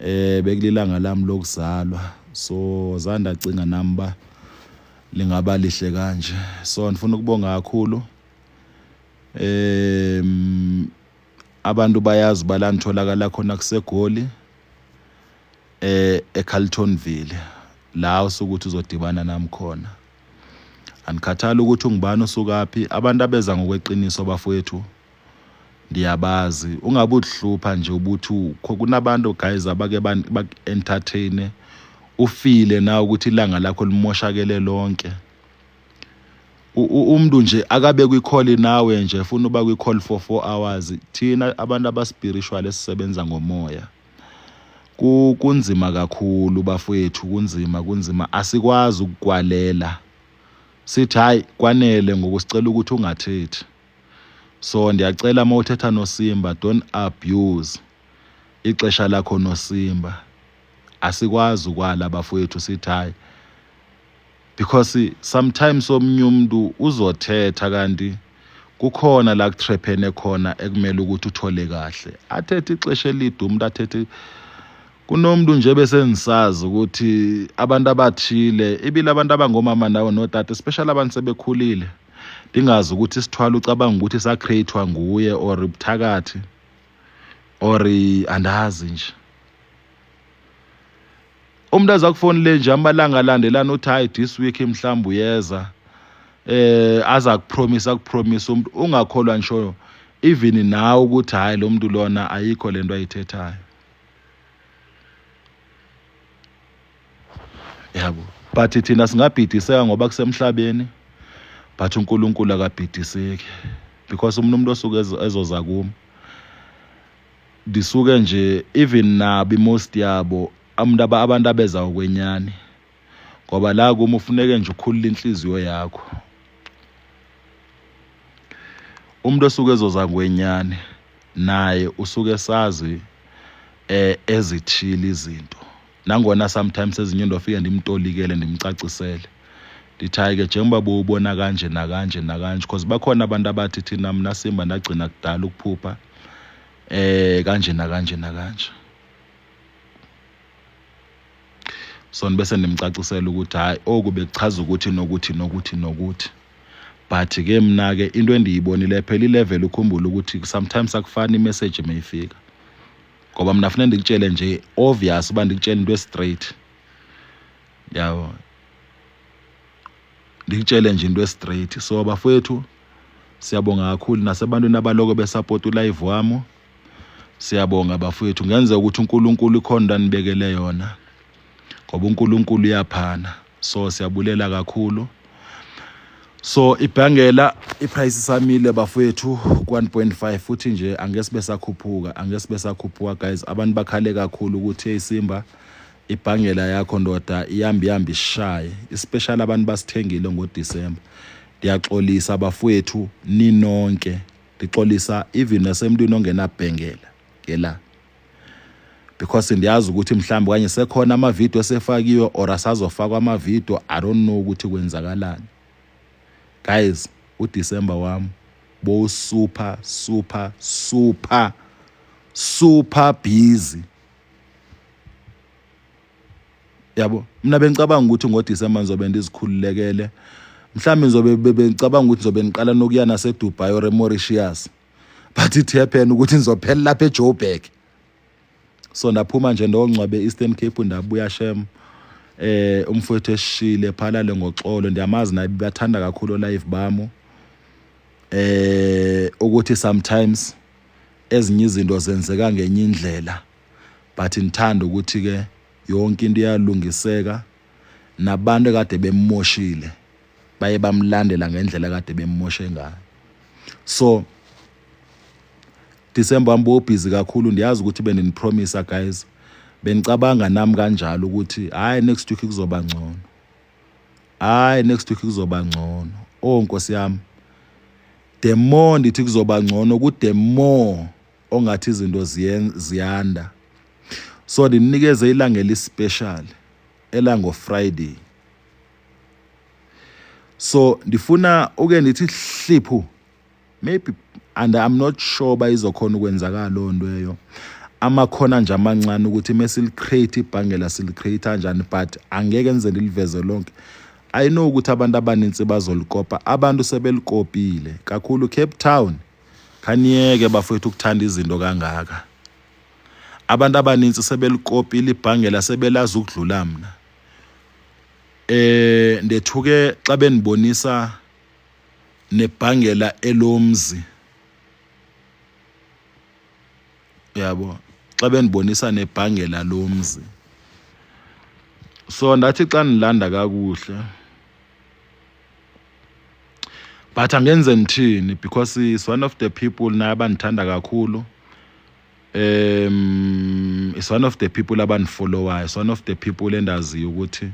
eh bekulilanga lami lokuzalwa so zanda cinga nami ba lingaba lihle kanje so ngifuna ukubonga kakhulu abantu bayazi uba la ngitholakala khona kuseGoli eh eCarltonville la usukuthi uzodibana nami khona andikhathali ukuthi ungubani usukaphi abantu abeza ngokweqiniso bafowethu ndiyabazi ungabe uzihlupha nje ubuthi kunabantu guys abake baku-entertaine ufile na ukuthi ilanga lakho limoshakele lonke umuntu nje akabe kwi-call nawe nje funa uba kwi-call for 4 hours thina abantu abaspiritual esisebenza ngomoya kunzima kakhulu bafowethu kunzima kunzima asikwazi ukukwalela sithi hayi kwanele ngokusicela ukuthi ungathethi so ndiyacela uma uthetha noSimba don't abuse ixesha lakho noSimba asikwazi ukwala bafowethu sithi hayi because sometimes omunye umuntu uzothetha kanti kukhona la kuthrephene khona ekumele ukuthi uthole kahle athethe ixesha elide umuntu athethe kunomuntu nje bese ngisazi ukuthi abantu abathile ibile abantu abangomama nawo notata especially abantu sebekhulile ndingazi ukuthi isithwalo ucabanga ukuthi sacreatwa nguye or ubuthakathi or andazi nje umuntu aza kufonile nje amalanga alandelana uthi hayi this week mhlawumbe uyeza eh aza kupromise akupromise umuntu ungakholwa ngisho Even nawe ukuthi hayi lo muntu lona ayikho lento ayithethayo. Yabo. But thina singabhidiseka ngoba kusemhlabeni but uNkulunkulu akabhidiseki because umuntu umuntu osuke ezoza kum ndisuke nje even nabo imost yabo abantu abantu abeza okwenyani ngoba la kum ufuneke nje ukhulule inhliziyo yakho. Umuntu osuke ezoza ngwenyani naye usuke sazi ezithile izinto nangona sometimes ezinye into afike ndimtolikele ndimcacisele ndithi hayi ke njengoba bowubona kanje nakanje nakanje because bakhona abantu abathi thina mna Simba ndagcina kudala ukuphupha kanje nakanje nakanje. So bese ndimcacisela ukuthi hayi oku bekuchaza ukuthi nokuthi nokuthi nokuthi. But ke mna ke into endiyibonile phela ilevel ukhumbule ukuthi sometimes akufani imessage mayifika ngoba mna funeka ndikutshele nje obvious uba ndikutshele into estraight yabo, ndikutshele nje into estraight. So bafowethu siyabonga kakhulu nasebantwini abaloko besupport ulive wami, siyabonga bafowethu. Ngenzeka ukuthi uNkulunkulu ikhona into anibekele yona ngoba uNkulunkulu uyaphana, so siyabulela kakhulu. So ibhangela iprice isamile bafowethu ku-1.5 futhi nje angeke sibe sakhuphuka, angeke sibe sakhuphuka guys. Abantu bakhale kakhulu ukuthi hey Simba ibhangela yakho ndoda ihamba ihamba ishaye, especially abantu basithengile ngoDecember. Ndiyaxolisa bafowethu ninonke, ndixolisa even nasemntwini ongenabhengela ngela because ndiyazi ukuthi mhlawumbe kanye sekhona amavidiyo esefakiwe or asazofakwa amavidiyo, I don't know ukuthi kwenzakalani guys. uDecember wami bo super super super super busy yabo. Mina bengicabanga ukuthi ngoDecember ngizobe ndizikhululekele, mhlawumbe ngizobe bengicabanga ukuthi ngizobe ngiqala nokuya naseDubai or eMauritius, but it happened ukuthi ngizophela lapha eJoburg. So ndaphuma nje ndongcwabe e-Eastern Cape, ndabuya shem umfowethu esishile phalale ngoxolo. Ndiyamazi naye bathanda kakhulu live bamo ukuthi sometimes ezinye izinto zenzeka ngenye indlela, but ngithanda ukuthi ke yonke into iyalungiseka nabantu ekade bemoshile baye bamlandela ngendlela kade bemoshe ngayo. So December wami bowubhizi kakhulu, ndiyazi ukuthi bendinipromisa guys, bengicabanga nami kanjalo ukuthi hayi next week kuzoba ngcono, hayi next week kuzoba ngcono. Oh Nkosi yami, the more ndithi kuzoba ngcono ku the more ongathi izinto ziyanda. So ndinikeze ilanga elispecial elango Friday. So ndifuna uke ndithi hliphu maybe, and I'm not sure bayizokhona ukwenzakala loo nto eyo, amakhona nje amancane ukuthi mesilicreate ibhangela silicreate kanjani, but angeke ngize ndiliveze lonke. I know ukuthi abantu abaninzi bazolikopa, abantu sebelikopile kakhulu Cape Town. Khaniyeke bafowethu ukuthanda izinto kangaka, abantu abaninzi sebelikopile ibhangela, sebelazi ukudlula mna. Ndethuke xa benibonisa nebhangela elomzi yabo, xa benibonisa nebhangela lomzi. So ndathi xa ndilanda kakuhle, but angenze ndithini because is one of the people naye abandithanda kakhulu, is one of the people abandifollowayo, is one of the people endaziyo ukuthi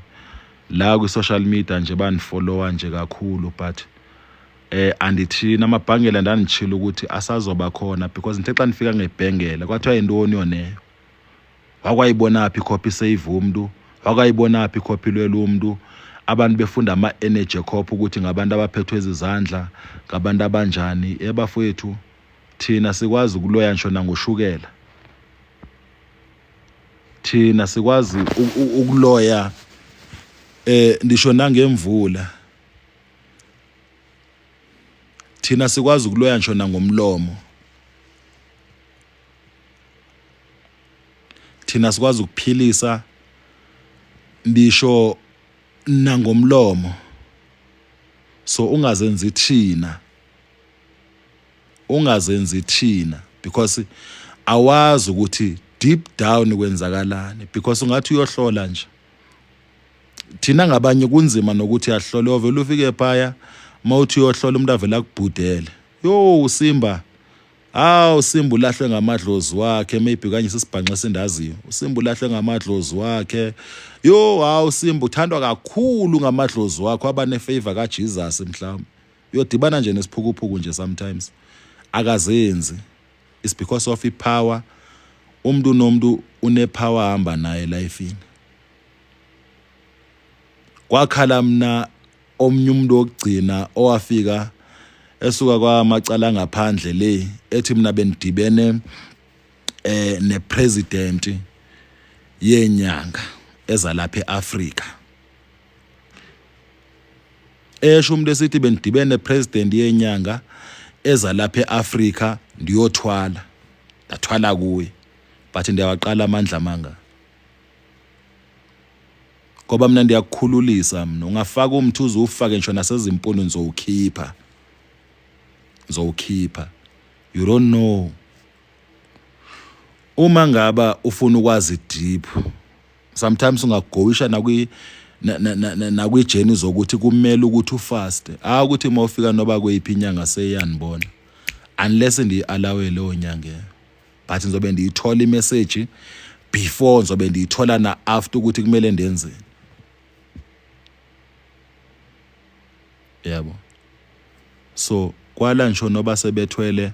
la kwi-social media nje bandifollowa nje kakhulu. But andithini, amabhangela ndanditshilo ukuthi asazoba khona because ndithe xa ndifika ngebhengela kwathiwa yintoni yoneyo, wakwayibona phi ikhophi save umntu, wakwayibona phi ikhophi lwela umntu. Abantu befunda ama-energy cop ukuthi ngabantu abaphethwe izizandla, ngabantu abanjani. Ebafowethu thina sikwazi ukuloya ngisho nangoshukela, thina sikwazi ukuloya ndisho nangemvula, thina sikwazi ukuloya ngisho nangomlomo, thina sikwazi ukuphilisa ndisho nangomlomo. So ungazenzi thina, Ungazenzi thina because awazi ukuthi deep down kwenzakalani because ungathi uyohlola nje. Thina ngabanye kunzima nokuthi ahlole ovele ufike phaya mawuthi uyohlola umuntu avele akubhudele. Yo uSimba Hawu Simba ulahlwe ngamadlozi wakhe maybe kanye sisibhanxa esindaziyo. USimba ulahlwe ngamadlozi wakhe. Yo hawu Simba uthandwa kakhulu ngamadlozi wakho abane favor kaJesus mhlawumbe. Uyodibana nje nesiphukuphuku nje sometimes. Akazenzi. It's because of ipower. Umuntu nomuntu unepower hamba naye lifeini. Kwakhala mna omnye umuntu wokugcina owafika esuka kwamacala angaphandle le ethi mina bendibene eh nepresident yenyanga ezalapha eAfrika esho umuntu esithi bendibene nepresident yenyanga ezalapha eAfrika ndiyothwala ndathwala kuye but ndiyawaqala amandla manga ngoba mina ndiyakukhululisa mina ungafaka umthi uze ufake ngisho nasezimpundu ngizowukhipha ngizowukhipha you don't know uma ngaba ufuna ukwazi deep sometimes ungagowisha nakwi nakwi-journey zokuthi kumele ukuthi ufaste hayi ukuthi uma ufika noba kweyiphi inyanga seyanibona unless ndiyi-alawe leyo nyanga but ngizobe ndiyithola imessage before ngizobe ndiyithola na after ukuthi kumele ndenzeni yabo so kwala ngisho noba sebethwele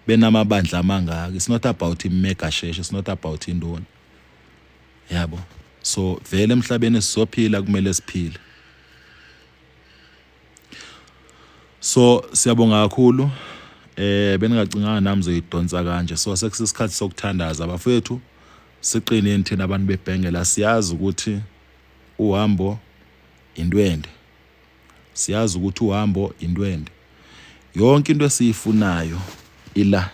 benamabandla amangaka it's not about imega sheshe it's not about intoni yabo so vele emhlabeni sizophila kumele siphile So siyabonga kakhulu eh beningacinganga nami zoyidonsa kanje so sekusisikhathi sokuthandaza bafethu siqineni thina abantu bebhengela siyazi ukuthi uhambo intwende siyazi ukuthi uhambo intwende yonke into esiyifunayo ila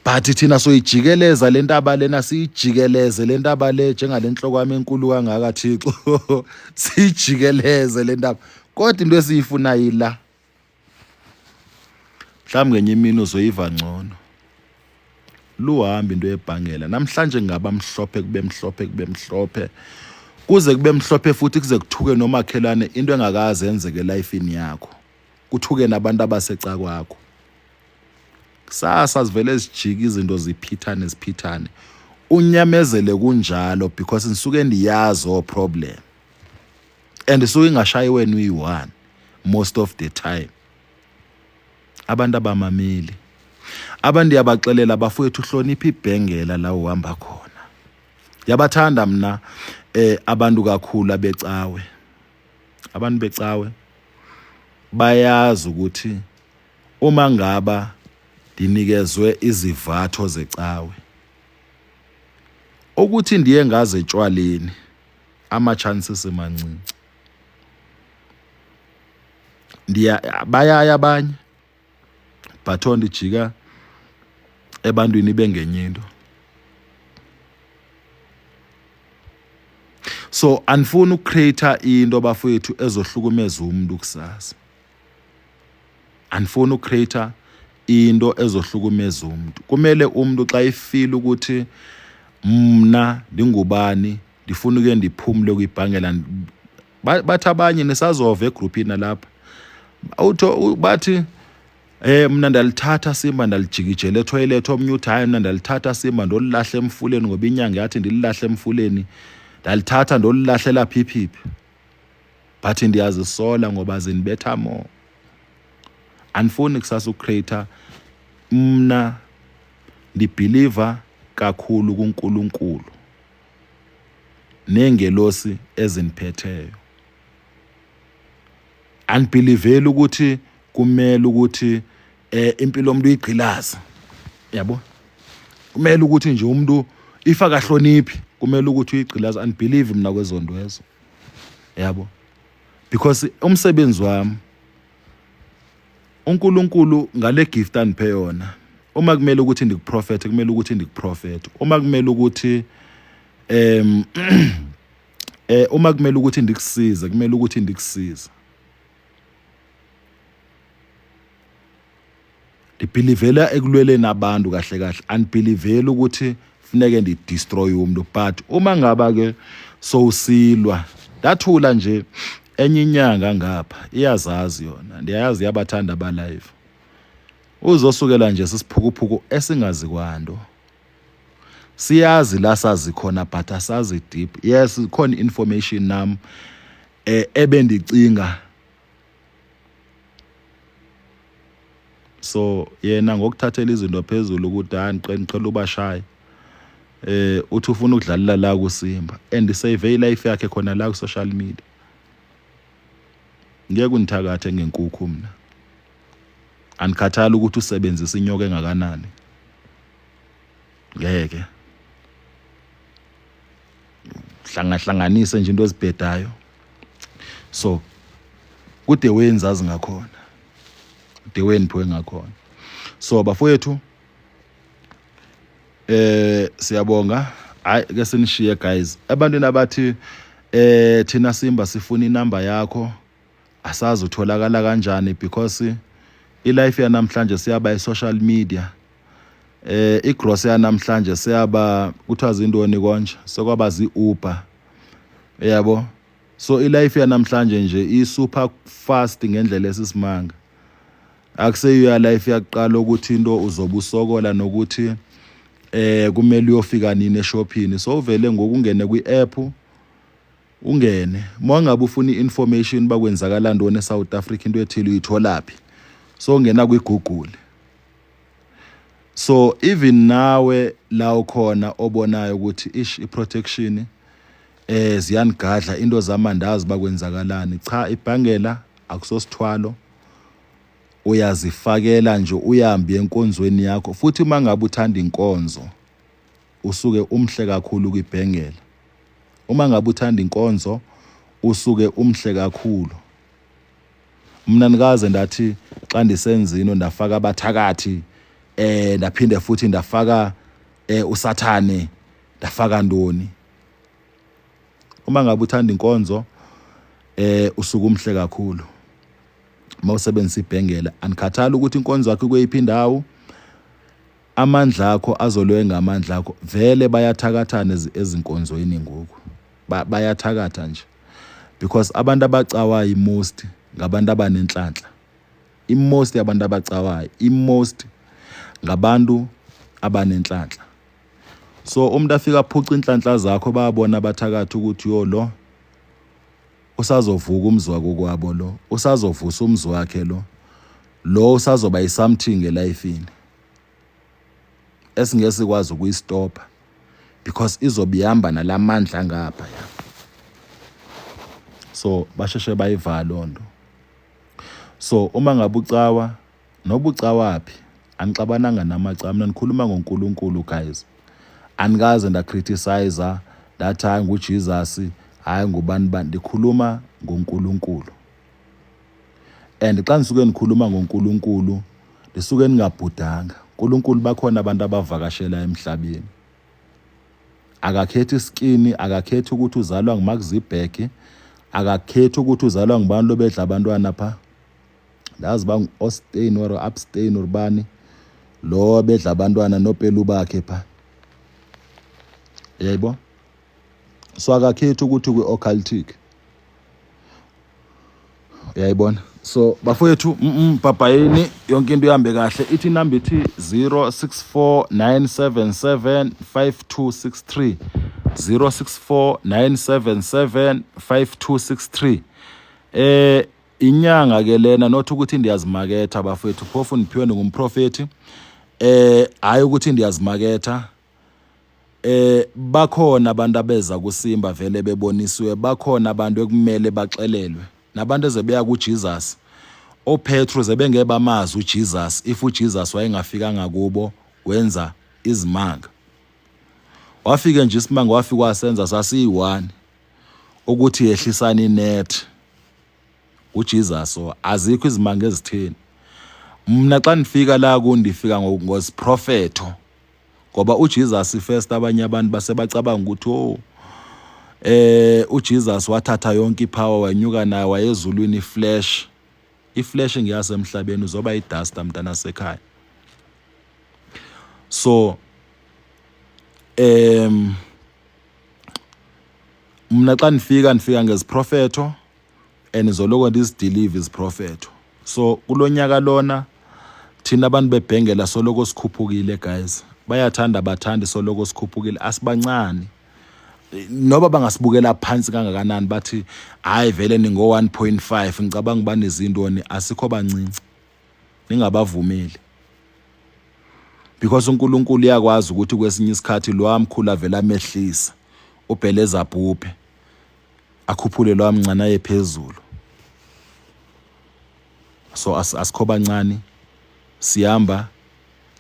but thina soyijikeleza le ntaba lena siyijikeleze le ntaba le njengale nhloko yami enkulu kangaka Thixo siyijikeleze le ntaba kodwa into esiyifunayo ila mhlawumbe ngenye imini uzoyiva ngcono luhamba into yebhangela namhlanje ngaba mhlophe kube mhlophe kube mhlophe kuze kube mhlophe futhi kuze kuthuke nomakhelwane into engakaze yenzeke elifini yakho kuthuke nabantu abasecakwakho kusasa zivele zijike izinto ziphithane ziphithane unyamezele kunjalo because ngisuke ndiyazi o problem and isuke ingashayi wena uyi-one most of the time abantu abamameli abantu yabaxelela bafowethu hlonipha ibhengela la uhamba khona yabathanda mna eh abantu kakhulu abecawe abantu becawe bayazi ukuthi Uma ngaba ndinikezwe izivatho zecawe, ukuthi ndiye ngaze etshwaleni ama-chances mancinci. Ndiya bayaya abanye but ondijika ebantwini ibe ngenye into. So andifuni ukucreate into bafowethu ezohlukumeza umuntu kusasa. Andifuni ucreate into ezohlukumeza umuntu. Kumele umuntu xa efila ukuthi mna ndingubani ndifuna uke ndiphumle kwibhangela bathi abanye nisazova egrupini nalapha utho bathi eh mina ndalithatha simba ndalijikijela etoilet omnye uthi hayi mina ndalithatha simba ndolilahla emfuleni ngoba inyanga yathi ndililahle emfuleni ndalithatha ndolilahlela phiphiphi but ndiyazisola ngoba zinibetha more andifuni kusasa ucreator mna ndibhiliva kakhulu kuNkulunkulu nengelosi eziniphetheyo andibhiliveli ukuthi kumele ukuthi eh impilo yomuntu uyigqilaza yabo kumele ukuthi nje umuntu if akahloniphi kumele ukuthi uyigqilaza andibelieve mina kwezonto ezo yabo because umsebenzi wami uNkulunkulu ngale gift aniphe yona uma kumele ukuthi ndikuprofethe kumele ukuthi ndikuprofethe uma kumele ukuthi em eh uma kumele ukuthi ndikusize kumele ukuthi ndikusize. Ndibhilivela ekulweleni abantu kahle kahle, andibhiliveli ukuthi funeke ndidestroy umntu, but uma ngaba ke sowusilwa ndathula nje enye inyanga ngapha iyazazi yona, ndiyayazi iyabathanda abalive. Uzosukela nje sisiphukuphuku esingazi kwanto. Siyazi la sazi khona but asazi deep. Yes, khona information nam eh ebendicinga so yena ngokuthathela izinto phezulu ukuthi hayi ngiqhela ubashaye eh uthi ufuna ukudlalela la kuSimba and save life yakhe khona la ku social media. Ngeke undithakathe ngenkukhu mina. Andikhathali ukuthi usebenzisa inyoka engakanani. Ngeke. Hlangahlanganise nje into ezibhedayo. So kude wenza azingakhona. Kude weniphiwe ngakhona. So bafowethu eh siyabonga hayi ke sinishiye guys ebantwini abathi eh thina Simba sifuna inamba yakho asazi utholakala kanjani because ilife yanamhlanje siyaba i-social media eh igross yanamhlanje siyaba kuthiwa zintoni konje sekwaba zi-Uber yabo. So ilife yanamhlanje nje i-super fast ngendlela esisimanga. Akuseyiyo life yakuqala ukuthi into uzobe usokola nokuthi eh kumele uyofika nini eshophini. So uvele ngokungene kwi-app ungene uma ngabe ufuna i-information bakwenzakala ntoni eSouth Africa into ethile uyitholaphi, so ungena kwi-Google. So even nawe la ukhona obonayo ukuthi ish i-protection eh ziyanigadla into zamandazi bakwenzakalani, cha ibhangela akusosithwalo, uyazifakela nje uhambe enkonzweni yakho. Futhi uma ngabe uthanda inkonzo usuke umhle kakhulu kwibhengela. Uma ngabe uthanda inkonzo usuke umhle kakhulu. Mina nikaze ndathi xa ndisenzino ndafaka abathakathi eh ndaphinde futhi ndafaka eh usathane ndafaka ntoni. Uma ngabe uthanda inkonzo eh usuke umhle kakhulu uma usebenzisa ibhengela. Anikhathali ukuthi inkonzo yakho ikweyiphi indawo, amandla akho azolwe ngamandla akho. Vele bayathakathana ezinkonzweni ngoku, bayathakatha nje because abantu abacawayo most ngabantu abanenhlanhla. I-most yabantu abacawayo i-most ngabantu abanenhlanhla. So umuntu afika aphuca inhlanhla zakho, bayabona abathakathi ukuthi yo lo usazovuka umzi wakokwabo, lo usazovusa umzi wakhe, lo lo usazoba isomething elifini esingeke sikwazi ukuyistopha because izobe ihamba nalamandla ngapha ya. So basheshe bayivala loo nto. So uma ngabe ucawa noba ucawaphi, anixabananga namacawa, mina nikhuluma ngoNkulunkulu guys. Anikaze ndacriticize ndathi hayi nguJesus, hayi ngubani bani, ndikhuluma ngoNkulunkulu. And xa ndisuke ndikhuluma ngoNkulunkulu ndisuke ndingabhudanga. uNkulunkulu bakhona abantu abavakashela emhlabeni. Akakhethi iskini, akakhethi ukuthi uzalwa nguMark Zuckerberg, akakhethi ukuthi uzalwa ngubani lobedla abantwana pha. Ndazi ba ngu-Ostain or Upstein or bani lo bedla abantwana nopelu bakhe pha. Yebo. So akakhethi ukuthi kwi-occultic. Uyayibona? So bafowethu bhabhayini yonke into ihambe kahle. Ithi inamba ithi 0649775263 0649775263. Eh inyanga ke lena, not ukuthi ndiyazimaketha bafowethu, phofu ndiphiwe ngumprofeti. Eh hayi ukuthi ndiyazimaketha. Eh bakhona abantu abeza kuSimba vele bebonisiwe, bakhona abantu ekumele baxelelwe nabantu ezebeya kuJesus. OPetro zebengeke bamazi uJesus if uJesus wayengafikanga kubo wenza izimanga. Wafike nje isimanga wafika wasenza sasiyi-one ukuthi yehlisani inet uJesus. So azikho izimanga ezitheni. Mna xa ndifika la kundifika ngosiprofetho ngoba uJesus first abanye abantu basebacabanga ukuthi oh eh uJesus wathatha yonke ipower wanyuka nayo wayezulwini. Iflesh, iflesh ngiyasemhlabeni uzoba idust mntana sekhaya. So mna xa ndifika, ndifika ngeziprofetho and zoloko ndizidilive iziprofetho. So kulo nyaka lona thina abantu bebhengela soloko sikhuphukile, guys. Bayathanda bathandi, soloko sikhuphukile, asibancane. Noba bangasibukela phansi kangakanani, bathi hayi vele ningo-1.5, ngicabanga uba nezintoni, asikho bancinci, ningabavumeli, because uNkulunkulu uyakwazi ukuthi kwesinye isikhathi lo amkhulu avela amehlisa ubheleza abhubhe, akhuphule lo amncane aye phezulu. So asikho bancane, sihamba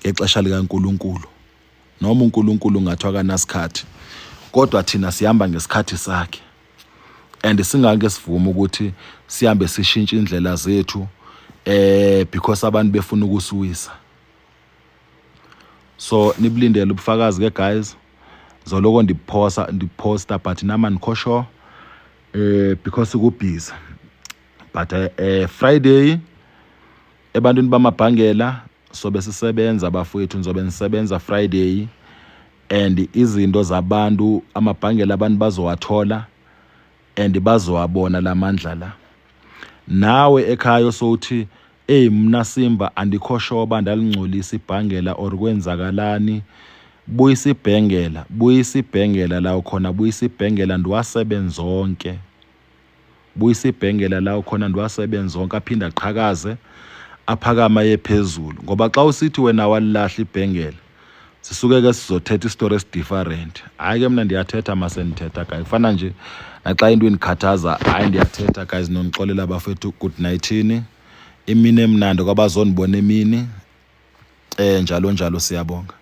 ngexesha likaNkulunkulu. Noma uNkulunkulu ngathi akanasikhathi, kodwa thina sihamba ngesikhathi sakhe and singake sivume ukuthi sihambe sishintshe indlela zethu because abantu befuna ukusiwisa. So nibulindele ubufakazi ke, guys. Zoloko ndiphosa ndiposta, but nama ndikho sure because kubhizi, but Friday ebantwini bamabhangela sobe sisebenza, bafowethu. Nizobe nisebenza Friday and izinto zabantu, amabhangela abantu bazowathola and bazowabona lamandla la. Nawe ekhaya osowuthi, "Ey, mna Simba andikho sure uba ndalingcolisa ibhangela or kwenzakalani," buyisa ibhengela, buyisa ibhengela la ukhona, buyisa ibhengela, ndiwasebenza onke. Buyisa ibhengela la ukhona, ndiwasebenza onke, aphinde aqhakaze, aphakama aye phezulu, ngoba xa usithi wena walilahla ibhengela, sisuke ke sizothetha isitori esi-different. Hayi ke, mna ndiyathetha masendithetha, guys. Kufana nje naxa into indikhathaza, hayi, ndiyathetha, guys. Nondixolela, bafethu. Good nightini, imini emnandi kwabazondibona emini, njalo njalo. Siyabonga.